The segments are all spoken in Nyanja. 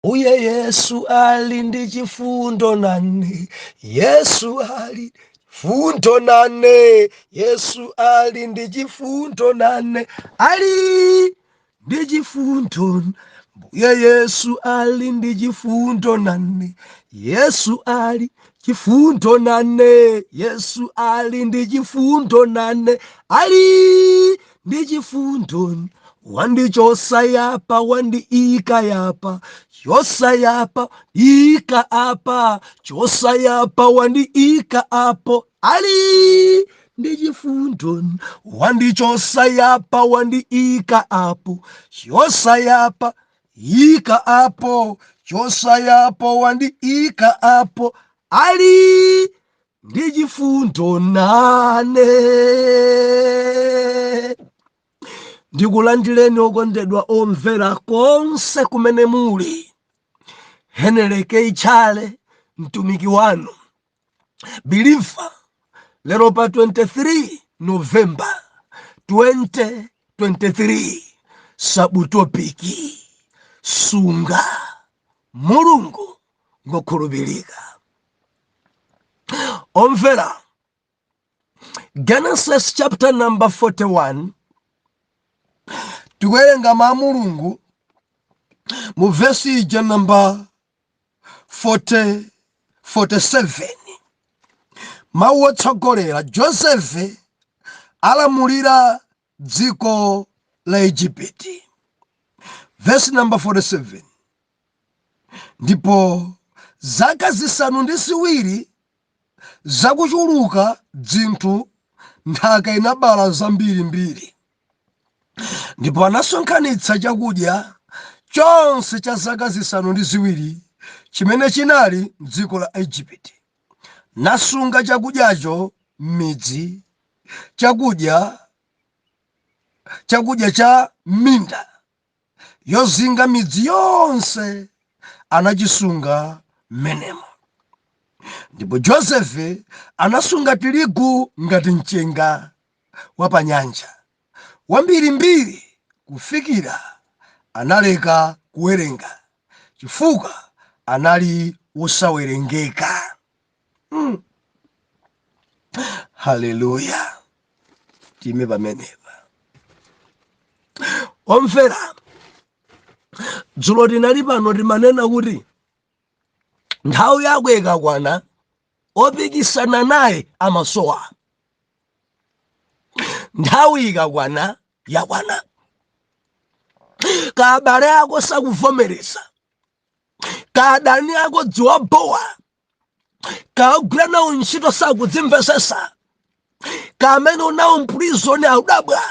Uye Yesu ali ndi chifundo nane, Yesu ali fundo nane, Yesu ali ndi chifundo nane, ali ndi chifundo. Mbuye Yesu ali ndi chifundo nane, Yesu ali chifundo nane, Yesu ali ndi chifundo nane, ali ndi chifundo. Wandichosa yapa, wandiika yapa, chosa yapa, ika apa, chosa yapa, wandiika apo, ali ndi chifundo. Wandichosa yapa, wandiika apo, chosa yapa, ika apo, chosa yapo, wandiika apo, ali ndi chifundo nane. Ndikulandireni okondedwa omvera konse kumene muli. Henry K. Chale, mtumiki wanu believer, lero pa 23 November 2023, subtopic sunga Mulungu ngokhulupirika. Omvera, Genesis chapter number 41, tikuwerenga mawu a Mulungu mu vesi ija namba 40, 47. Mawu otsogolera: Josefe alamulira dziko la Igupti. Vesi namba 47: Ndipo zaka 7 zakuchuluka dzinthu, nthaka inabala zambirimbiri, ndipo anasonkhanitsa chakudya chonse cha zaka 7 chimene chinali mdziko la Igupti, nasunga chakudyacho m'midzi, chakudya cha minda yozinga midzi yonse anachisunga m'menemo. Ndipo Josefe anasunga tirigu ngati mchenga wa pa nyanja, wambirimbiri, kufikira analeka kuwerenga, chifukwa anali wosawerengeka. Haleluya! Time pamenepa. Omvera, dzulo tinali pano, timanena kuti nthawi yako ikakwana, opikisana naye amasowa. Nthawi ikakwana, yakwana. Ka abale ako sakuvomereza, ka adani ako dziwabowa, kaogwira nawo ntchito sakudzimvesesa, kamene unawo m'prison audabwa,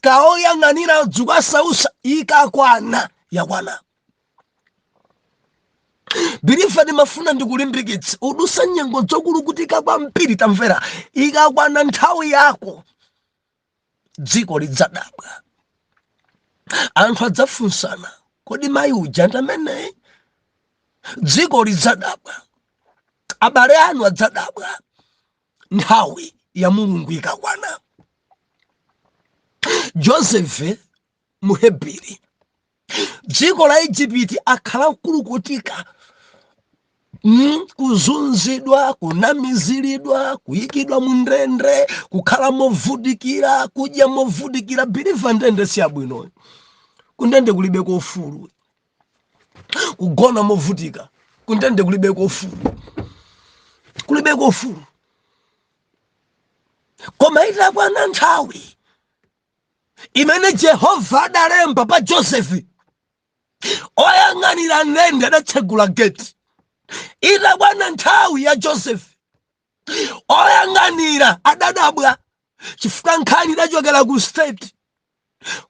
kaoyang'anira dzikasausa, ikakwana yakwana. Believer, ndimafuna ndikulimbikitse, udusa nyengo zokulukutika kwambiri. Tamvera, ikakwana nthawi yako, dziko lidzadabwa, anthu adzafunsana, "Kodi mayi uja ndi ameneyi?" Dziko lidzadabwa, abale anu adzadabwa. Nthawi ya Mulungu ikakwana. Josefe Muhebiri, dziko la Igupti akhala mkulukutika, kuzunzidwa, kunamiziridwa, kuyikidwa mu ndende, kukhala movutikira, kudya movutikira. Believer, ndende siyabwino, kundende kulibe kofulu, kugona movutika, kundende kulibe kofulu, kulibe kofulu. Koma itakwana nthawi imene Jehova adalemba pa Josefi, oyang'anira ndende adatsegula geti. Itakwana nthawi ya Josefi, oyang'anira adadabwa, chifukwa nkhani idachokera ku state,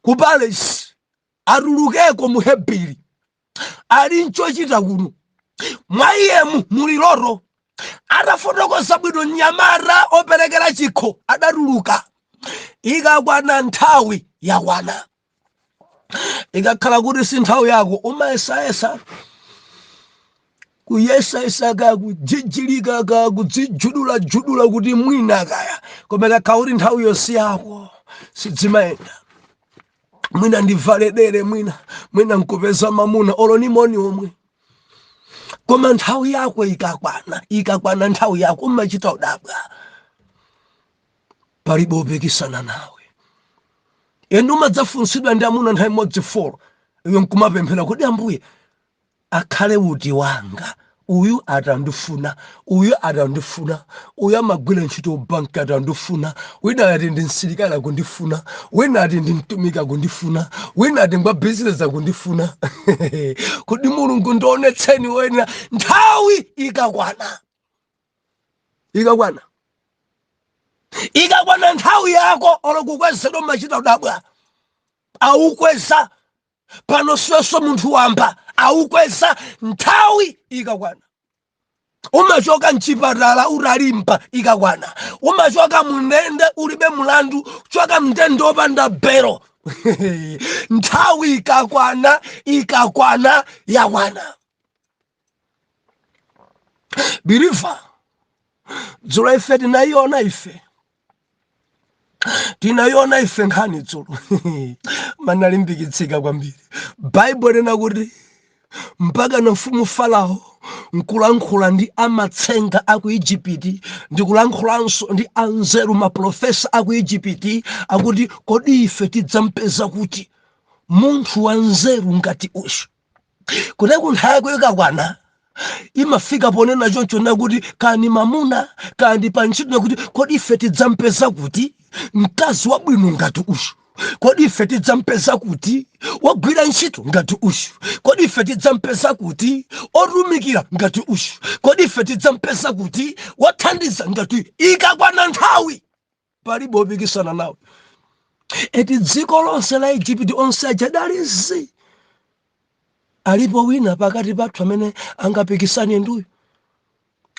ku palace: atulukeko Muhebiri, ali nchochita kuno, mwa iyemu muli loto. Atafotokoza bwino mnyamata operekera chikho, adatuluka. Ikakwana nthawi, yakwana. Ikakhala kuti si nthawi yako, umayesayesa, kuyesayesa, ka kujijilika, ka kudzijudulajudula kuti mwina kaya, koma ikakhala kuti nthawi yonse yako, sidzimayenda. Mwina ndivale dere, mwina nkupeza mamuna olo ni moni omwe. Koma nthawi yako ikakwana, ikakwana nthawi yako, umachita udabwa, palibe opikisana nawe. Ende umadzafunsidwa ndi amuna nthawi imodzi four, iwe nkumapemphera kuti, "Ambuye, akhale uti wanga? Uyu atandifuna, uyu atandifuna, uyu amagwira ntchito banki atandifuna, wina ati ndi msilikali akundifuna, wina ati ndi mtumiki akundifuna, wina ati ngwa bizinesi akundifuna. Kodi Mulungu, ndionetseni wena." Nthawi ikakwana, ikakwana, ikakwana nthawi yako, olo kukwezedwa machita udabwa, aukweza pano siwenso munthu wamba, aukweza. Nthawi ikakwana umachoka mchipatala utalimba. Ikakwana umachoka mundende ulibe mulandu, choka mndende opanda belo. Nthawi ikakwana, ikakwana yakwana. Believer, dzulo ife tinayiona, ife tinayiona ife nkhani dzulo, manalimbikitsika kwambiri. Baibulo lina kuti mpaka na mfumu Farao nkulankhula ndi amatsenga aku Igupiti, ndikulankhulanso ndi anzeru, maprofesa aku Igupiti, akuti, "Kodi ife tidzampeza kuti munthu wanzeru ngati uyu?" Kuti nthawi yako ikakwana imafika ponena choncho, nakuti kani mamuna kandi pantchito, nakuti, "Kodi ife tidzampeza kuti mkazi wabwino ngati uyu? Kodi ife tidzampeza kuti wagwira ntchito ngati uyu? Kodi ife tidzampeza kuti otumikira ngati uyu? Kodi ife tidzampeza kuti wothandiza ngati uyu?" Ikakwana nthawi palibe opikisana nawe. Eti dziko lonse la Igupti onse ajadalizi, alipo wina pakati pathu amene angapikisane nduyu?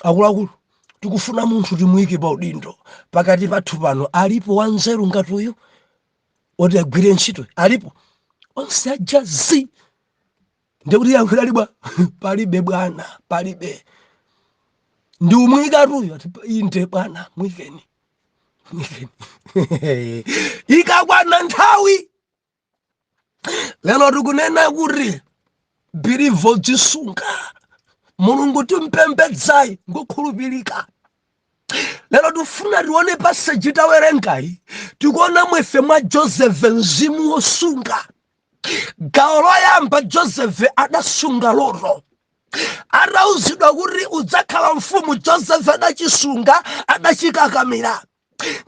Akuluakulu, tikufuna munthu timuyike pa udindo. Pakati pathu pano alipo wanzeru ngati uyu oti agwire ntchito? Alipo? Onse ajazi, ndikuti yankho libwa, "Palibe bwana, palibe." Ndi umuyikatuyo? Ati, "Inde bwana, muyikeni, muyikeni." Ikakwana nthawi. Lero tikunena kuti, believer, dzisunga. Mulungu timpembedzayi ngokhulupirika. Lero tifuna tione passage tawerengayi. Tikuona mwefe mwa Joseph mzimu wosunga. Gawo loyamba, Joseph adasunga loto. Atauzidwa kuti udzakhala mfumu, Joseph adachisunga, adachikakamira,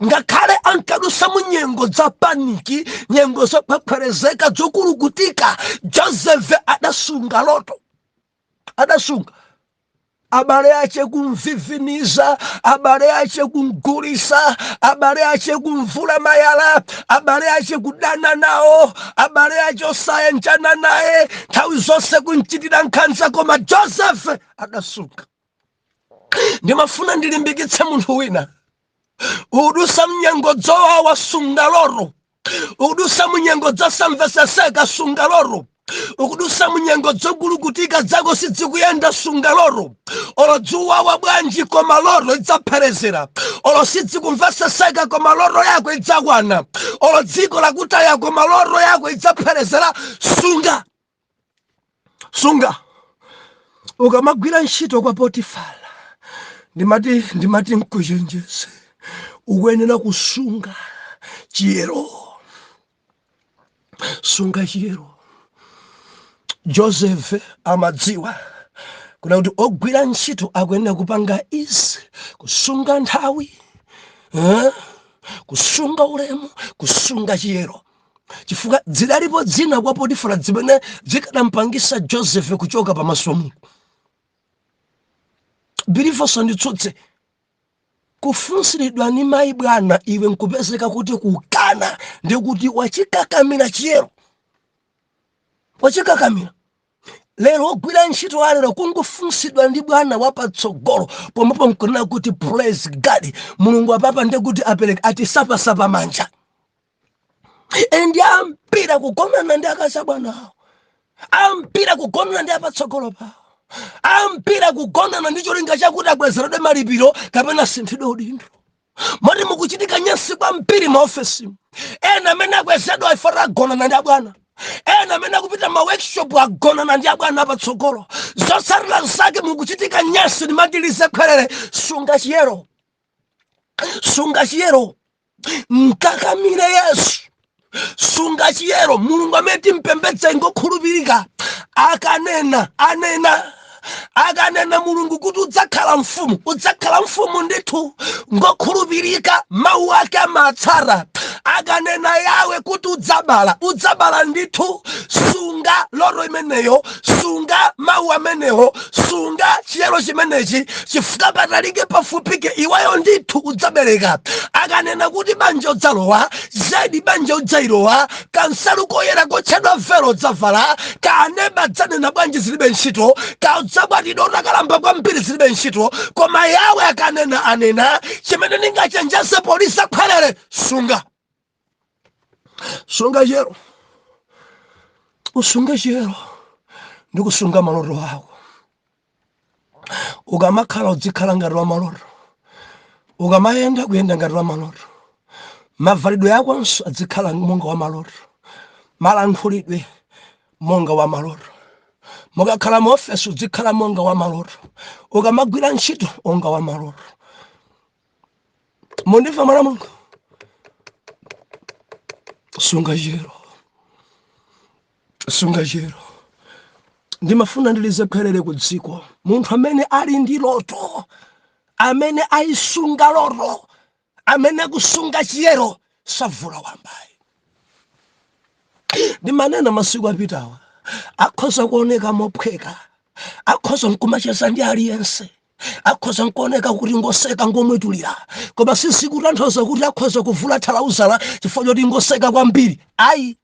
ngakhale ankadusa mu nyengo za panic, nyengo zophwepherezeka, zokulukutika. Joseph adasunga loto, adasunga. Abale ache kumviviniza, abale ache kumgulisa, abale ache kumvula mayala, abale ache kudana nawo, abale ache osayanjana naye, nthawi zonse kumchitira nkhanza, koma Joseph adasunga. Ndimafuna ndilimbikitse munthu wina: udusa mnyengo dzowawa, sunga loto. Ukudusa munyengo dzosamveseseka, sunga loto. Ukudusa munyengo dzogulukutika, zako sidzikuyenda, sunga loto. Olo dzuwawa bwanji, koma loto idzapherezera. Olo sidzikumveseseka, koma loto yako idzakwana. Olo dziko lakutaya, koma loto yako idzapherezera. Sunga, sunga. Ukamagwira ntchito kwa Potifara, ndimati nkuchenjeze, ukuyenera kusunga chiyero, sunga chiyero. Joseph amadziwa kuna kuti ogwira ntchito akuyenera kupanga izi: kusunga nthawi, eh? Kusunga ulemu, kusunga chiyero, chifukwa zidalipo dzina kwa Potifara zimene zikadampangisa Joseph kuchoka pamaso pa Mulungu. Believer, sanditsutse. Kufunsiridwa ni mayi bwana, iwe nkupezeka kuti kukana, ndikuti wachikakamira chiyero, wachikakamira. Lero ogwira ntchito alero kungofunsidwa ndi bwana wapatsogolo pomwepo nkunena kuti, "Praise God, Mulungu apapa," ndikuti apereka atisapasapa manja. Endi ampira kugonana ndi akazi abwana awo, ampira kugonana ndi apatsogolo pawo, ampira kugonana ndi cholinga chakuti abwezeredwe malipiro kapena asinthidwe udindo. Moti mukuchitika nyansi kwambiri maofesimu. Ena amene akwezedwa ifota agonana ndi abwana, ena amene akupita ma workshop agonana ndi abwana patsogolo. Zotsatira zake mukuchitika nyansi. Ndimandilize khwerere, sunga chiyero, sunga chiyero, mkakamire Yesu, sunga chiyero. Mulungu amene timpembedze ngokhulupirika. Akanena, anena. Akanena Mulungu kuti udzakhala mfumu, udzakhala mfumu ndithu. Ngokhulupirika, mawu ake amatsara. Akanena Yawe kuti udzabala, udzabala ndithu. Sunga loto imeneyo, sunga mawu amenewo, sunga chiyero chimenechi, chifukwa patalike pafupike iweyo ndithu udzabereka. Akanena kuti banja udzalowa, zedi banja udzayilowa. Kansalu koyera kotchedwa velo udzavala. Kaneba dzanena bwanji, zilibe ntchito. Kaudzakwatidwa utakalamba kwambiri, zilibe ntchito. Koma Yawe akanena, anena. Chimene ndingachenjeze polisa khwerere, sunga, sunga chiyero, usunge chiyero ndi kusunga maloto ako. Ukamakhala, udzikhala ngati wa maloto. Ukamayenda, kuyenda ngati wa maloto. Mavalidwe akonso adzikhala monga wa maloto, malankhulidwe monga wa maloto. Mukakhala mu ofesi, udzikhala monga wa maloto. Ukamagwira ntchito, monga wa maloto. Mundimva, mwana Mulungu? Sunga chiyero, sunga chiyero. Ndimafuna ndilize khwerere ku dziko: munthu amene ali ndi loto, amene ayisunga loto, amene akusunga chiyero, savula wambayi. Ndimanena masiku apitawa, akhoza kuoneka mophweka, akhoza nkumacheza ndi aliyense, akhoza nkuoneka kuti ngoseka, ngomwetulira, koma sisikutanthauza kuti akhoza kuvula thalauzala chifukwa choti ngoseka kwambiri, ayi.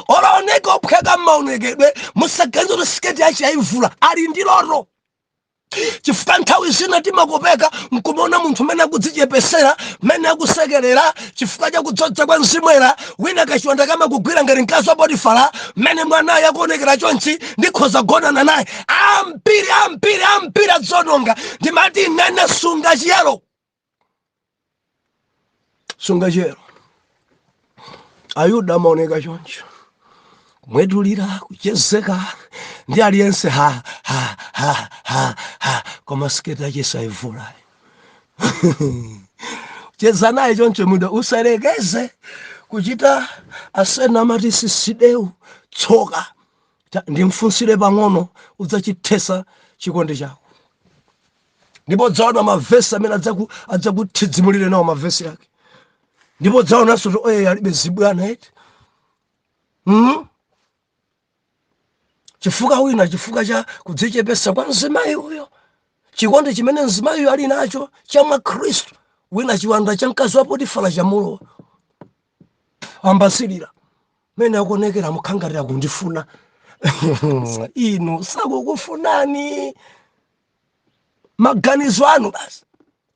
Olaoneka ophweka m'maonekedwe, musaganize kuti siketi yachi ayivula. Ali ndi loto. Chifukwa nthawi zina timakopeka nkumaona munthu mmene akudzichepesera, mmene akusekerera, chifukwa cha kudzodza kwa mzimwera. Wina kachiwanda kamakugwira ngati mkazi wa Potifara: mmene mwanayo akuonekera chonchi, ndikhoza kugonana naye. Ambiri, ambiri, ambiri adzononga. Ndimati nene, sunga chiyero, sunga chiyero. Ayuda amaoneka choncho, kumwetulira, kuchezeka ndi aliyense, ha ha ha ha ha, koma siketi yache saivula. Cheza naye choncho muda, usalekeze kuchita asena amati sisideu tsoka. Ndimfunsire pang'ono, udzachithesa chikondi chako. Ndipo udzaona mavesi amene adzakuthidzimulire nawo mavesi ake, ndipo udzaonanso kuti oye alibe zibwana eti. Chifukwa wina, chifukwa cha kudzichepesa kwa mzimayi uyo, chikondi chimene mzimayiyo ali nacho cha mwa Khristu, wina chiwanda cha mkazi wa Potifara chamulowa, ambasilira mene akuonekera, mukhangatira kundifuna. Inu sakukufunani, maganizo anu basi.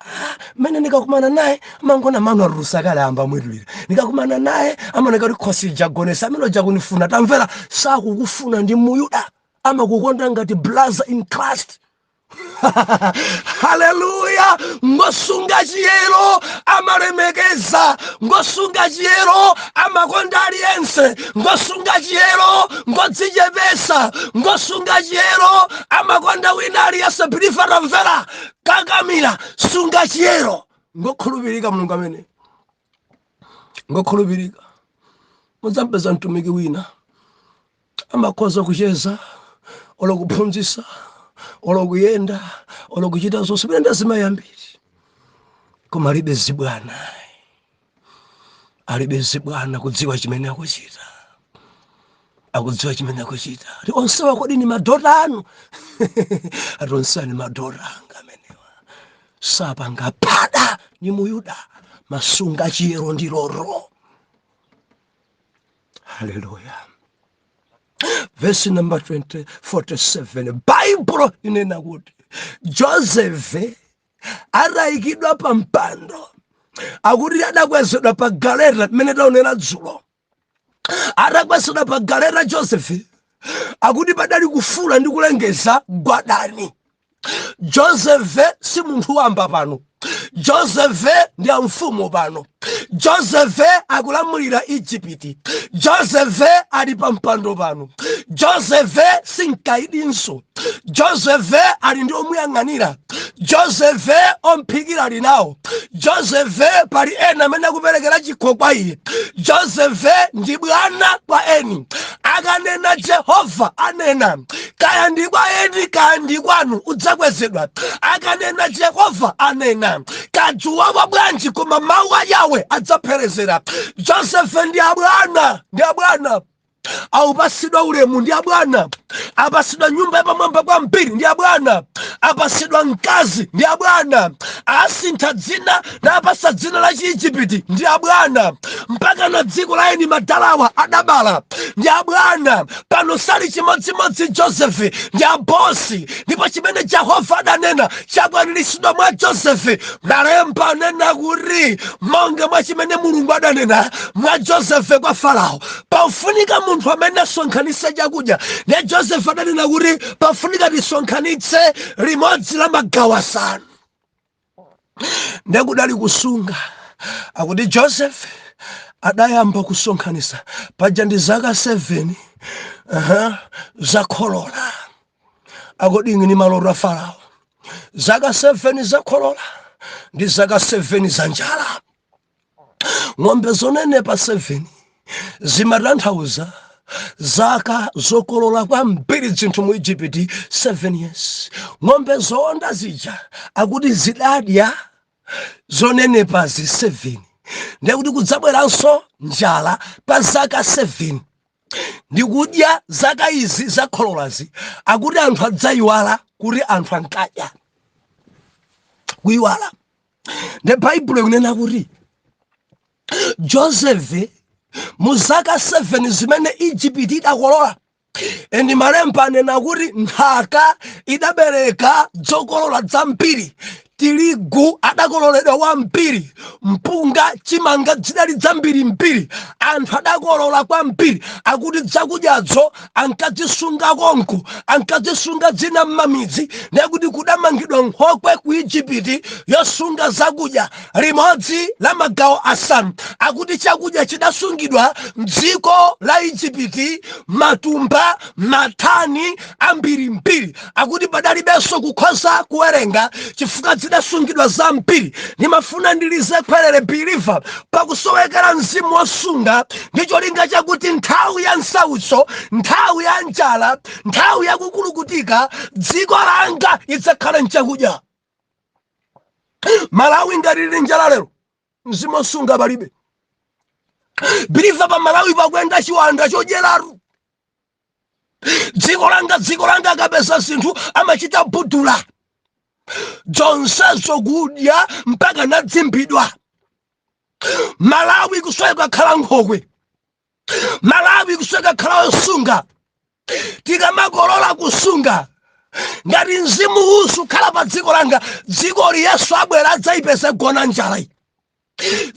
Ah, mene ndikakumana naye amangona mano arusa kale, amba mwetulira. Ndikakumana naye amaoneka kuti khosi jagonesa amene oja kunifuna. Tamvera, sakukufuna, ndi Muyuda, amakukonda ngati brother in Christ. Haleluya! Ngosunga chiyero amalemekeza, ngosunga chiyero amakonda aliyense, ngosunga chiyero ngodzichepesa, ngosunga chiyero amakonda wina aliyense. Believer, tamvera, kakamira, sunga chiyero. Ngokhulupirika Mulungu amene ngokhulupirika. Mudzampeza mtumiki wina amakhoza kucheza, olo kuphunzitsa, olo kuyenda, olo kuchita zonse pene ndazimayi ambiri, koma alibe zibwana, alibe zibwana. Kudziwa chimene akuchita, akudziwa chimene akuchita. Ati onsewa kodi ni madota anu? Ati onsewa ni madota anga amenewa. Sapanga phada, ni Muyuda, masunga chiyero ndi loto. Haleluya! Verse number 20, 47, Baibulo inena kuti Joseph atayikidwa pa mpando, akuti adakwezedwa pa galeta mmene taonera dzulo. Atakwezedwa pa galeta Joseph, akuti padali kufula ndi kulengeza, "Gwadani." Joseph si munthu wamba pano. Josefe ndi amfumu pano. Josefe akulamulira Ijipiti. Josefe ali pa mpando pano. Josefe sinkaidinso. Josefe ali ndi omuyang'anira. Josefe omphikira ali nawo. Josefe pali ena amene akuperekera chikho kwa iye. Josefe ndi bwana kwa eni. Akanena Jehova anena, kaya ndi kwa eni kaya ndi kwanu, udzakwezedwa. Akanena Jehova anena, kadzuwawa bwanji, koma mawu a Yawe adzapherezera. Josefe ndi abwana, ndi abwana, aupasidwa ulemu, ndi abwana, apasidwa nyumba yapamwamba kwambiri, ndi abwana, apasidwa mkazi, ndi abwana, asintha dzina napasa dzina la Chiijipiti, ndi abwana, mpaka na dziko la eni madalawa adabala, ndi abwana. Pano sali chimodzimodzi. Josefe ndi abosi, ndipo chimene Jehova adanena chakwaniritsidwa mwa Josefe. Malemba anena kuti monga mwa chimene Mulungu adanena mwa Josefe kwa Farao, pafunika munthu amene asonkhanitse chakudya. Ndiye Josefe adanena kuti pafunika tisonkhanitse limodzi la magawo asanu. Ndekudali kusunga. Akuti Joseph adayamba kusonkhanitsa. Paja ndi zaka 7 zakholola, according ni maloto a Farao. Zaka 7 zakholola ndi zaka 7 za njala. Ng'ombe zonenepa 7 zimatanthauza zaka zokolola kwambiri zinthu mu Igupti, 7 years. Ng'ombe zowonda zija akuti zidadya zonenepazi 7, ndiye kuti kudzabweranso njala pa zaka 7 ndikudya zaka izi zakhololazi. Akuti anthu adzayiwala kuti anthu ankadya, kuyiwala. Ndi Baibulo ikunena kuti Joseph mu zaka 7 zimene Igupti idakolola, and malemba anena kuti nthaka idabereka zokolola zambiri, tirigu adakololedwa wambiri, mpunga, chimanga zidali zambirimbiri, anthu adakolola kwambiri. Akuti zakudyazo ankazisunga konko, ankazisunga dzina m'mamidzi. Ndiye kuti kudamangidwa nkhokwe ku Igupti yosunga zakudya, limodzi la magawo asanu. Akuti chakudya chidasungidwa mdziko la Igupti, matumba, matani ambirimbiri. Akuti padalibenso kukhoza kuwerenga chifukwa zidasungidwa zambiri. Ndimafuna ndilize khwerere, believer, pakusowekera mzimu wosunga ndi cholinga chakuti nthawi ya msautso, nthawi ya njala, nthawi ya kukulukutika, dziko langa idzakhala mchakudya. Malawi ngati lili njala lero, mzimu wosunga palibe, believer. Pa Malawi pakuyenda chiwanda chodyeratu. Dziko langa, dziko langa akapeza zinthu amachita budula zonsezo kudya mpaka nadzimbidwa. Malawi kusweka khala nkhokwe. Malawi kusweka khala osunga. Tikamakolola kusunga, ngati mzimu usu khala pa dziko langa, dzikoli Yesu abwera adzayipeza gona njala iyi.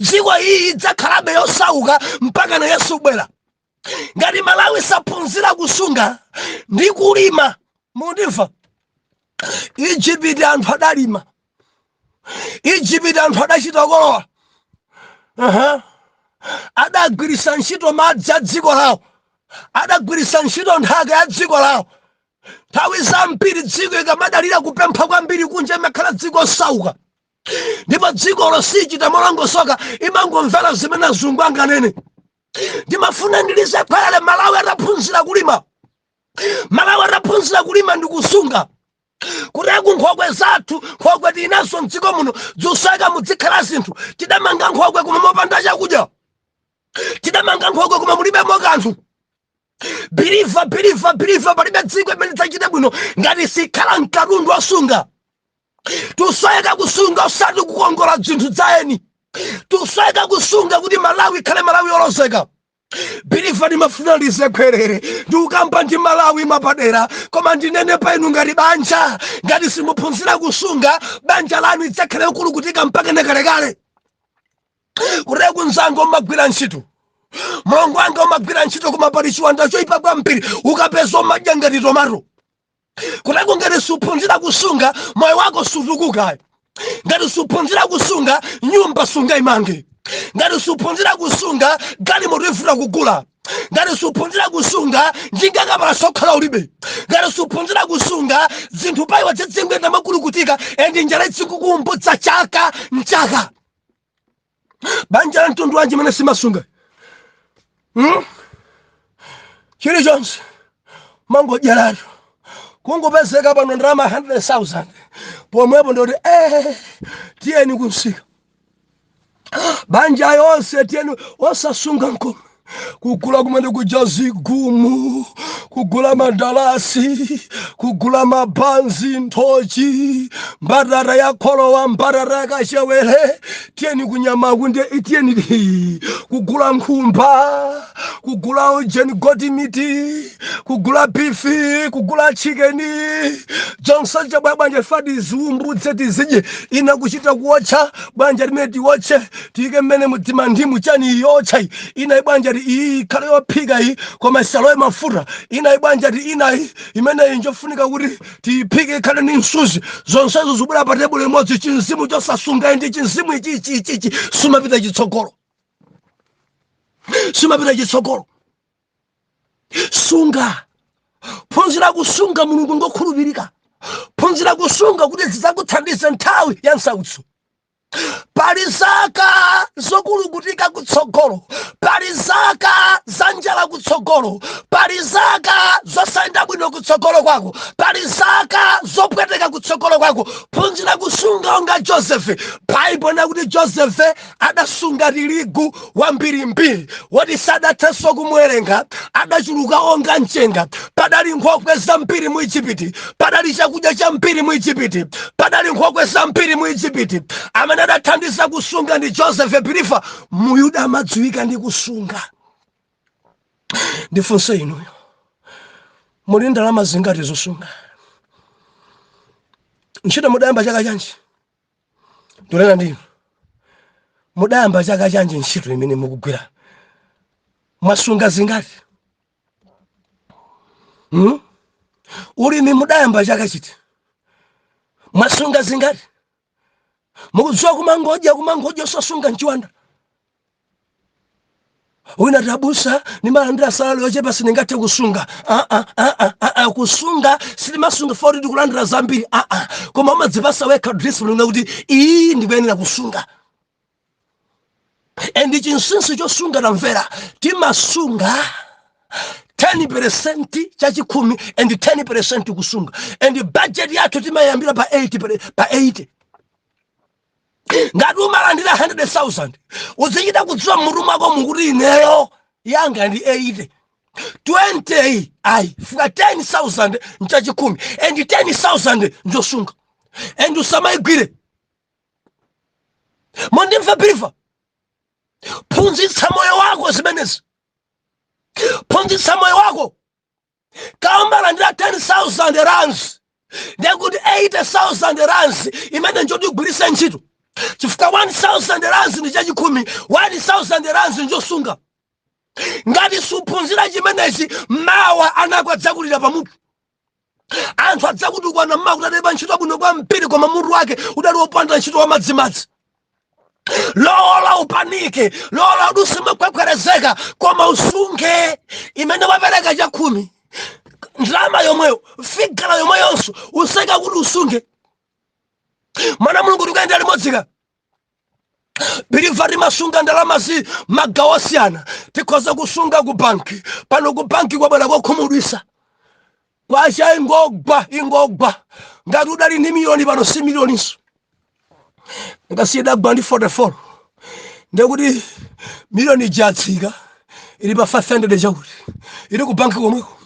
Dziko iyi idzakhalabe yosauka mpaka na Yesu bwera, ngati Malawi saphunzira kusunga ndi kulima. Mundimva? Igupti anthu adalima. Igupti anthu adachita kolowa. Adagwiritsa ntchito madzi a dziko lawo, adagwiritsa ntchito nthaka ya dziko lawo. Nthawi zambiri dziko ikamadalira kupempha kwambiri kunja, imakhala dziko osauka, ndipo dzikolo sichita molongosoka, imangomvera zimene azungu anganene. Ndimafuna ndilize khwerere: Malawi ataphunzira kulima, Malawi ataphunzira kulima ndi kusunga, kuti nkhokwe zathu, nkhokwe tinazo mdziko muno, zosaka muzikhala zinthu. Tidamanga nkhokwe koma mopanda chakudya. Tidamanga nkhokwe koma mulibemo kanthu. Believer, believer, believer, palibe dziko imene lidzachite bwino ngati sikhala mkatundu osunga. Tusweka kusunga, usati kukongola zinthu zaeni. Tusweka kusunga kuti Malawi ikhale Malawi yolozeka. Believer, ndimafuna ndizekhwerere, ndikukamba ndi Malawi mapadera, koma ndinene pa inu ngati banja: ngati simuphunzira kusunga, banja lanu idzakhale kulukutika mpaka nekalekale. Kuti kunzanga umagwira ntchito, mlongo wanga umagwira ntchito, koma pali chiwanda choyipa kwambiri, ukapeza umadya ngati tomato. Kuteko ngati suphunzira kusunga, moyo wako sutukukayo. Ngati suphunzira kusunga, nyumba sungaimange. Ngati suphunzira kusunga, galimoto ivuta kugula. Ngati suphunzira kusunga, njinga kapalasa okhala ulibe. Ngati suphunzira kusunga, zinthu paiwa zidzingoyenda makulukutika and njala idzikukumbutsa chaka nchaka. Banja la mtundu wanji imene simasunga? Chilichonse mangodyeratu, kungopezeka pano ndalama 100,000 pomwepo ndoti tiyeni kumsika, banja yonse tiyeni, osasunga nkomwe, kugula kumene kuja zigumu, kugula mandalasi, kugula mabanzi, nthochi, mbatata ya kholowa, mbatata yakachewere, tiyeni kunyamaku, ndiye tiyeni kugula nkhumba, kugula ujeni, goat meat, kugula beef, kugula chicken, jonse chabwa bwanja fadi ziumbudze tizidye, ina kuchita kuwotcha bwanja limene tiwotche, tiyike mmene mudzima ndimu chani yotcha iyi, ina ibwanja ti iyi ikhale yophika iyi koma isalowe mafuta, ina ibwanja ti inayi imeneyi njofunika kuti tiyiphike ikhale ndi msuzi. Zonsezo zibwera pa tebulo imodzi. Chinzimu chosasunga ndi chinzimu ichi ichi ichi ichi, sumapita chitsogolo, sumapita chitsogolo. Sunga, phunzira kusunga. Mulungu ngokhulupirika. Phunzira kusunga kuti zidzakuthandize nthawi ya msautso. Pali zaka zokulukutika kutsogolo, pali zaka za njala kutsogolo, pali zaka zosayenda bwino kutsogolo kwako, pali zaka zopweteka kutsogolo kwako. Phunzira kusunga onga Josefe. Baibo nakuti Josefe adasunga tirigu wambirimbiri woti sadathenso kumuwerenga, adachuluka onga mchenga. Padali nkhokwe zambiri mu Igupti, padali chakudya chambiri mu Igupti, padali nkhokwe zambiri mu Igupti. Amene adathandiza kusunga ndi Joseph. Believer, Muyuda amadziwika ndi kusunga. Ndifunse inuyo, muli ndalama zingati zosunga? Ntchito mudayamba chaka chanji? Ndonena ndinu, mudayamba chaka chanji ntchito imene mukugwira? Mwasunga zingati? Ulimi mudayamba chaka chiti? Mwasunga zingati? Mukudziwa kumangodya, kumangodya osasunga mchiwanda. Wina tabusa, nimalandira salary yochepa, sindingathe kusunga. Ah, ah, ah, ah, ah, ah, kusunga sitimasunga foti tikulandira zambiri, ah, ah. Koma umadzipasa wekha discipline kuti iyi ndikuyenera kusunga. And chinsinsi chosunga, tamvera, timasunga 10% chachikhumi and 10% kusunga, and budget yathu timayambira pa 80 pa 80. Ngati umalandira 100,000, uzichita kudziwa mmutu mwako mukuti ineyo yanga ndi 80, 20 ayi, fika 10,000 nchachikhumi and 10,000 njosunga and usamayigwire. Mondimva, believer? Phunzitsa moyo wako zimenezi, phunzitsa moyo wako. Kamalandira 10,000 rands, ndekuti 80,000 rands imene njoti ugwiritse ntchito, chifukwa 1000 rands ndi chachikhumi, 1000 rands njosunga. Ngati suphunzira chimenechi, mawa anako adzakulira pamutu, anthu adzakutukwana mmawa kuti adalipa ntchito bwino kwambiri koma mutu wake udali wopanda ntchito, wamadzimadzi. Lola upanike, lola udusimakhwekhwerezeka, koma usunge imene wapereka chakhumi, ndalama yomweyo, figure yomweyonso useka kuti usunge. Mwana Mulungu, tikuyenda limodzika? Believer, timasunga ndalama zi magawo osiyana. Tikhoza kusunga ku banki. Pano ku banki kwabwera kokhumudwisa, kwacha ingogwa, ingogwa. Ngati udali ndi miliyoni, pano si miliyoninso, ngasiyidagwa ndi 44, ndekuti miliyoni ijatsika, ili pa 500 chakuti, ili ku banki komweko.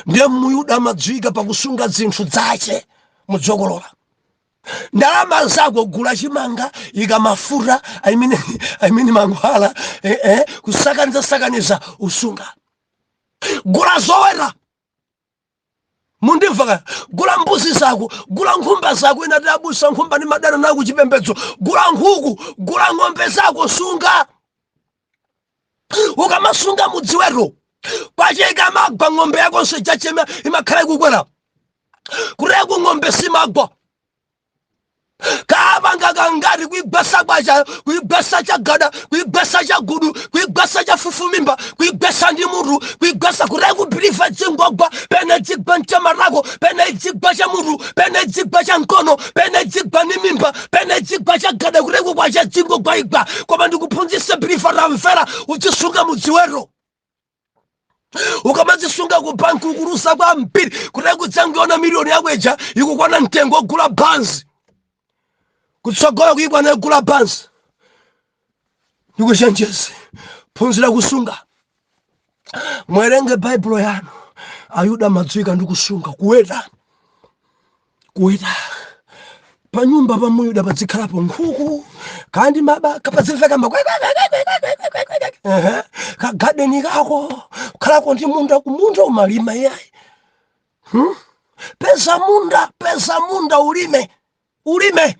Ndiye Muyuda amadziwika pakusunga zinthu zace mudzokolola. Ndalama zako, gula chimanga, ika mafuta, I mean mankhwala, kusakaniza sakaniza, usunga. Gula zoweta, mundimva ka? Gula mbuzi zako, gula nkhumba zako. Ina abusa, nkhumba ndi madana nayo kuchipembedzo. Gula nkhuku, gula ng'ombe zako, sunga. Ukamasunga mudziweto, kwacha ikamagwa, ng'ombe yakonso ichachema imakhala ikukwera. Kuteku ng'ombe simagwa. Kapanga kangati kuigwesa kwacha, kuigwesa chagada, kuigwesa chagudu, kuigwesa chafufumimba, kuigwesa ndi mutu, kuigwesa kuti kubhiliva dzingogwa pene dzigwa mchamarako, pene dzigwa cha mutu, pene dzigwa cha mkono, pene dzigwa ni mimba, pene dzigwa chagada, kuti kukwacha dzingogwa igwa. Koma ndikuphunzitse believer, tamvera, udzisunga mudziwero. Ukamadzisunga ku banki ukulusa kwambiri, kuti kudzangiona miliyoni yako ija ikukwana mtengo ogula banzi kutsogolo, kuikwana igula banzi. Ndikuchenjeze, phunzira kusunga. Mwerenge Baibulo yanu. Ayuda amadziwika ndi kusunga, kuweta, kuweta. Panyumba pa Muyuda padzikhalapo nkhuku kandi mabaka, padzimveka makwekwekwekwekwekwekwe. Kagadeni kako khalako ndi munda, kumunda umalima iyayi, Peza munda, peza munda ulime, ulime,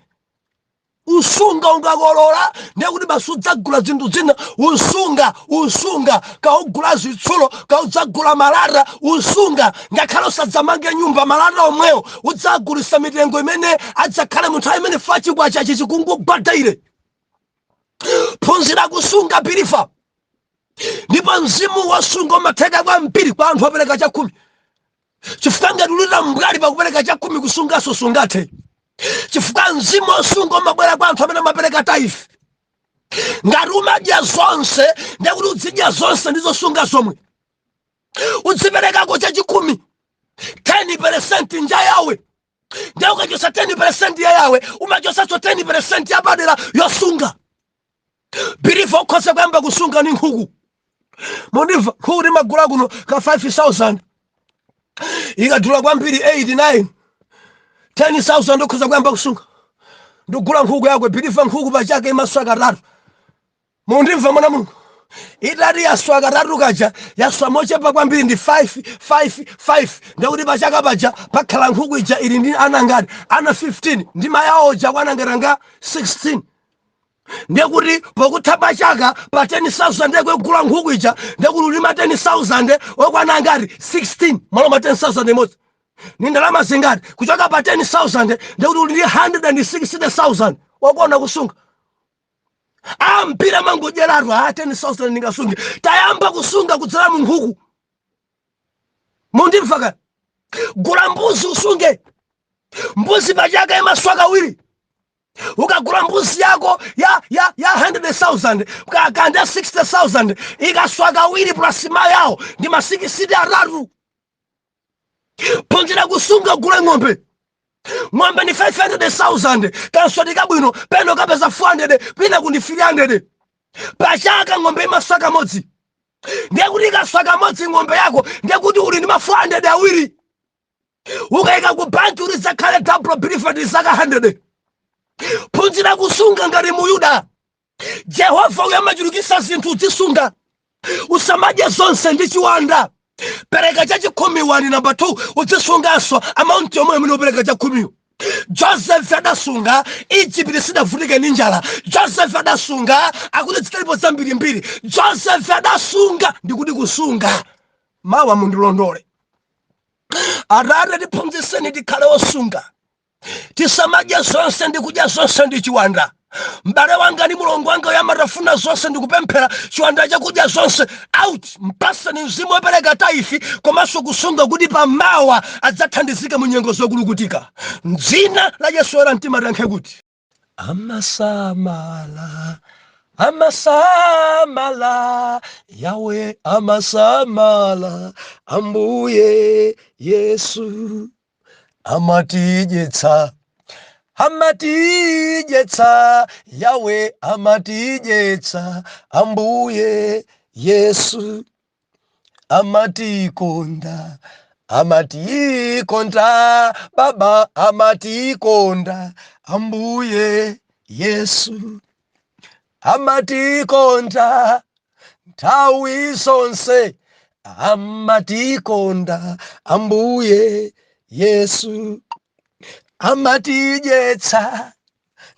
usunga. Ungakolola ndiye kuti basi udzagula zinthu zina. Usunga, usunga, kaugula zitsulo, kaudzagula malata, usunga. Ngakhale usadzamange nyumba, malata omwewo udzagulisa mitengo imene adzakhale munthu imene fachikwacha chikungugwadaire. Phunzira kusunga, believer. Ndipo mzimu wosunga umatheka kwambiri kwa anthu opereka chakhumi, chifukwa ngati ulira mbwali pakupereka chakhumi, kusungaso sungathe, chifukwa mzimu wosunga umabwera kwa anthu amene amapereka tithe. Ngati umadya zonse, ndekuti uzidya zonse ndi zosunga zomwe. Udziperekako chachikhumi, 10% nja yawe. Ndiye ukachosa 10% ya yawe, umachosanso 10% yapadera yosunga. Believer, ukhoza kuyamba kusunga ni nkhuku. Mundimva? Nkhuku timagula kuno ka 5000, ikadula kwambiri 8, 9, 10,000. Ukhoza kuyamba kusunga ndikugula nkhuku yako. Believer, nkhuku pachaka imaswa katatu. Mundimva, mwana Mulungu? Itati yaswa katatu kaja, yaswa mochepa kwambiri ndi 5, 5, 5. Ndekuti pachaka paja pakhala nkhuku ija ili ndi ana ngati? Ana 15. Ndi mayawo ja kwana 16. Ndekuti pokutha pachaka pa 10,000 ndekugula nkhuku ija, ndekuti ulima 10,000 okwana ngati 16 malo ma 10,000 imodzi. Ni ndalama zingati? Kuchoka pa 10,000 ndekuti uli ndi 160,000 wakona kusunga. Ambira mangodyeratu a 10,000 ndingasunge. Tayamba kusunga kudzera mu nkhuku. Mundimva ka? Gula mbuzi usunge. Mbuzi pachaka imaswa kawiri. Ukagula mbuzi yako ya 100,000 kanda 60,000, ikaswa kawiri plus mayawo ndi ma 60 atatu. Phunzira kusunga. Gula ng'ombe. Ng'ombe ni 500,000. Kanswati kabwino peno kapeza 400, kwina kundi 300. Pachaka ng'ombe imaswa kamodzi. Ndiye kuti ikaswa kamodzi ng'ombe yako, ndiye kuti uli ndi ma 400 awiri. Ukayika ku banki uli zakhale double, believer, ndi zaka 100. Phunzira kusunga ngati Muyuda. Jehova uyo amachulukisa zinthu. Uzisunga, usamadye zonse ndi chiwanda. Pereka chachikhumi 1. Namba 2, uzisunganso amount yomwe imene upereka chakhumiyo. Joseph adasunga, Egypt sidavutike ndi njala. Joseph adasunga, akuti zitalipo zambirimbiri. Joseph adasunga. Ndikuti kusunga mawa mundilondole. Atate, tiphunzitseni tikhale osunga, tisamadye zonse. Ndikudya zonse ndi chiwanda. M'bale wanga ndi mulongo wanga yamatafuna zonse, ndikupemphera chiwanda chakudya zonse out. Mpaseni mzimu wopereka tithe komanso kusunga, kuti pamawa adzathandizike mu nyengo zokulukutika. Mdzina la Yesu era mtima tankhe kuti amasamala, amasamala Yawe, amasamala Ambuye Yesu, amatidyetsa, amatidyetsa Yawe, amatidyetsa Ambuye Yesu, amatikonda, amatikonda Baba, amatikonda Ambuye Yesu, amatikonda nthawi zonse, amatikonda Ambuye Yesu, amatidyetsa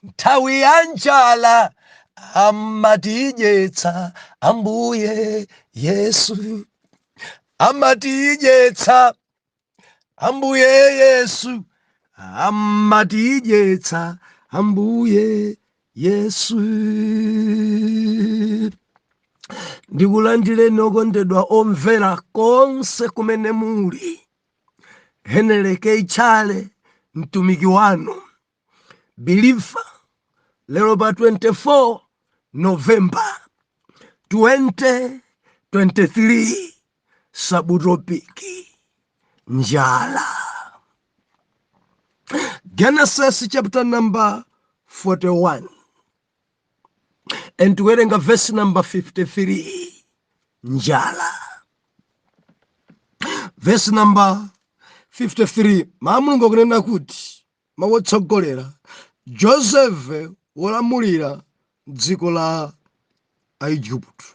nthawi ya njala, amatidyetsa Ambuye Yesu, amatidyetsa Ambuye Yesu, amatidyetsa. Ambuye Yesu. Ndikulandireni okondedwa omvera konse kumene muli. Henry K. Chale, mtumiki wanu believer, lero pa 24 November 2023, subtopic njala. Genesis chapter number 41 and tiwerenga verse number 53. Njala, verse number 53, mawu Mulungu akunena kuti, mawu otsogolera, Joseph wolamulira dziko la Aigupto.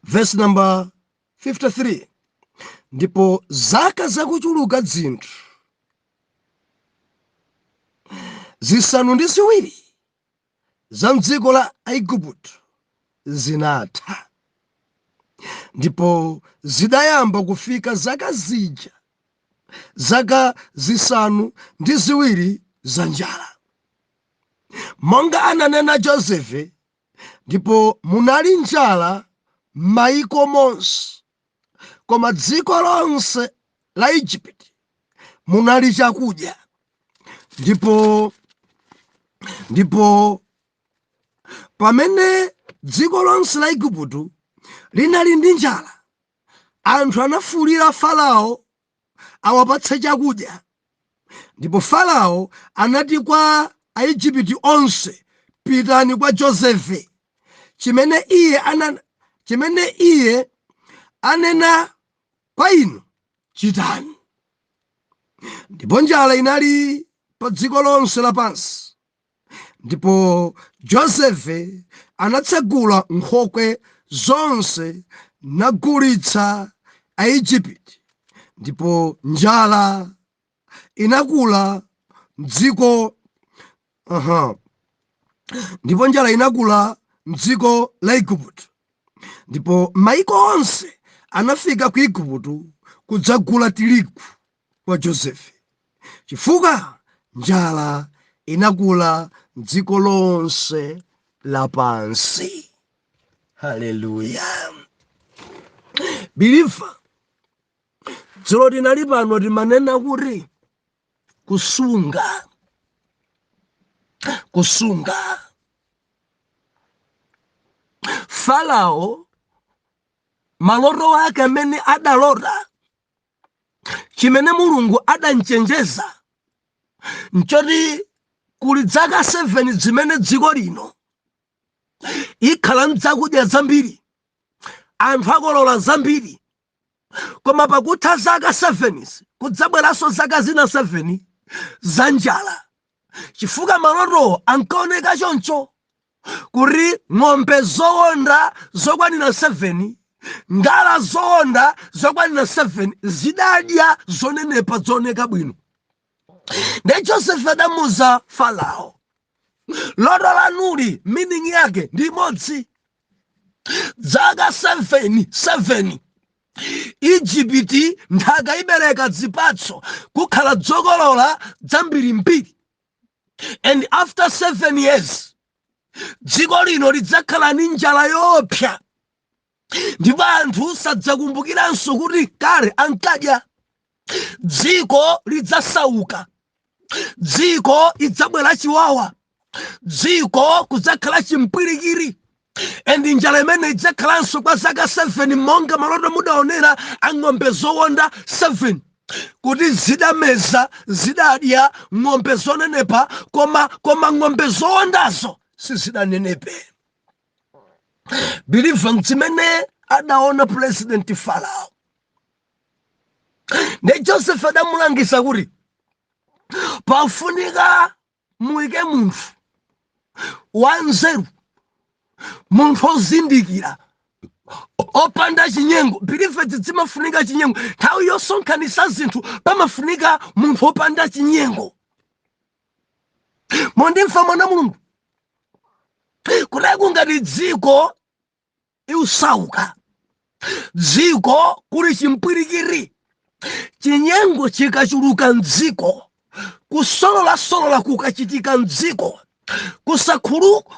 Verse number 53: ndipo zaka zakuchuluka dzinthu 7 za mdziko la Aigupto zinatha, ndipo zidayamba kufika zaka zija, zaka 7 za njala, monga ananena Josefe. Ndipo munali njala m'mayiko monse, koma dziko lonse la Igupto munali chakudya. Ndipo pamene dziko lonse la Igupto linali ndi njala, anthu anafuwulira Farao awapatse chakudya. Ndipo Farao anati kwa Aigupto onse, "Pitani kwa Josefe, chimene iye anena kwa inu chitani." Ndipo njala inali pa dziko lonse lapansi. Ndipo Josefe anatsegula nkhokwe zonse nagulitsa Aigupto, ndipo njala inakula mdziko, aha, ndipo njala inakula mdziko la Igupto. Ndipo maiko onse anafika ku Igupto kudzagula tirigu kwa Josefe, chifukwa njala inakula mdziko lonse lapansi. Haleluya! Believer, dzulo tinali pano, timanena kuti kusunga, kusunga. Farao maloto ake amene adalota, chimene Mulungu adanchenjeza nchoti kuli zaka 7 zimene dziko lino ikhala mdzakudya zambiri, anthu akolola zambiri, koma pakutha zaka 7 kudzabweranso zaka zina 7 za njala, chifukwa malotowo ankaoneka choncho kuti ng'ombe zowonda zokwanira 7, ngala zowonda zokwanira 7 zidadya zonenepa zooneka bwino. Ndi Joseph adamuza Farao, "Loto lanuli meaning yake ndi imodzi: zaka 7 7 Igupti nthaka ibereka zipatso, kukhala dzokolola zambirimbiri, and after 7 years dziko lino lidzakhala ndi njala yoopsa, ndipo anthu sadzakumbukiranso kuti kale ankadya. Dziko lidzasauka, dziko idzabwera chiwawa, dziko kudzakhala chimpwirikiri, and njala imene idzakhalanso kwa zaka 7, monga maloto mudaonera a ng'ombe zowonda 7 kuti zidameza, zidadya ng'ombe zonenepa, koma ng'ombe zowondazo sizidanenepe." Believer, zimene adaona President Farao, ndi Joseph adamulangiza kuti pafunika muyike munthu wanzeru, munthu ozindikira, opanda chinyengo. Believer, zimafunika chinyengo. Nthawi yosonkhanitsa zinthu pamafunika munthu opanda chinyengo. Mondimva, mwana Mulungu, kutali ngati dziko iusauka, dziko kuli chimpwirikiri, chinyengo chikachuluka mdziko, Kusololasolola kukachitika mdziko,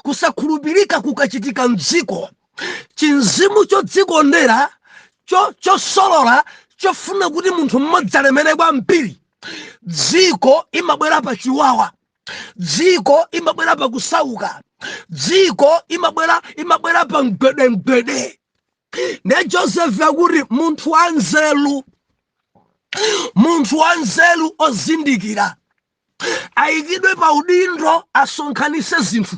kusakhulupirika kukachitika mdziko, chinzimu chodzikondera, chosolola, chofuna kuti munthu mmodzi alemere kwambiri, dziko imabwera pa chiwawa, dziko imabwera pa kusauka, dziko imabwera pa mgwedemgwede. Ndiye Joseph akuti munthu wanzeru, munthu wanzeru ozindikira ayikidwe pa udindo, asonkhanise zinthu.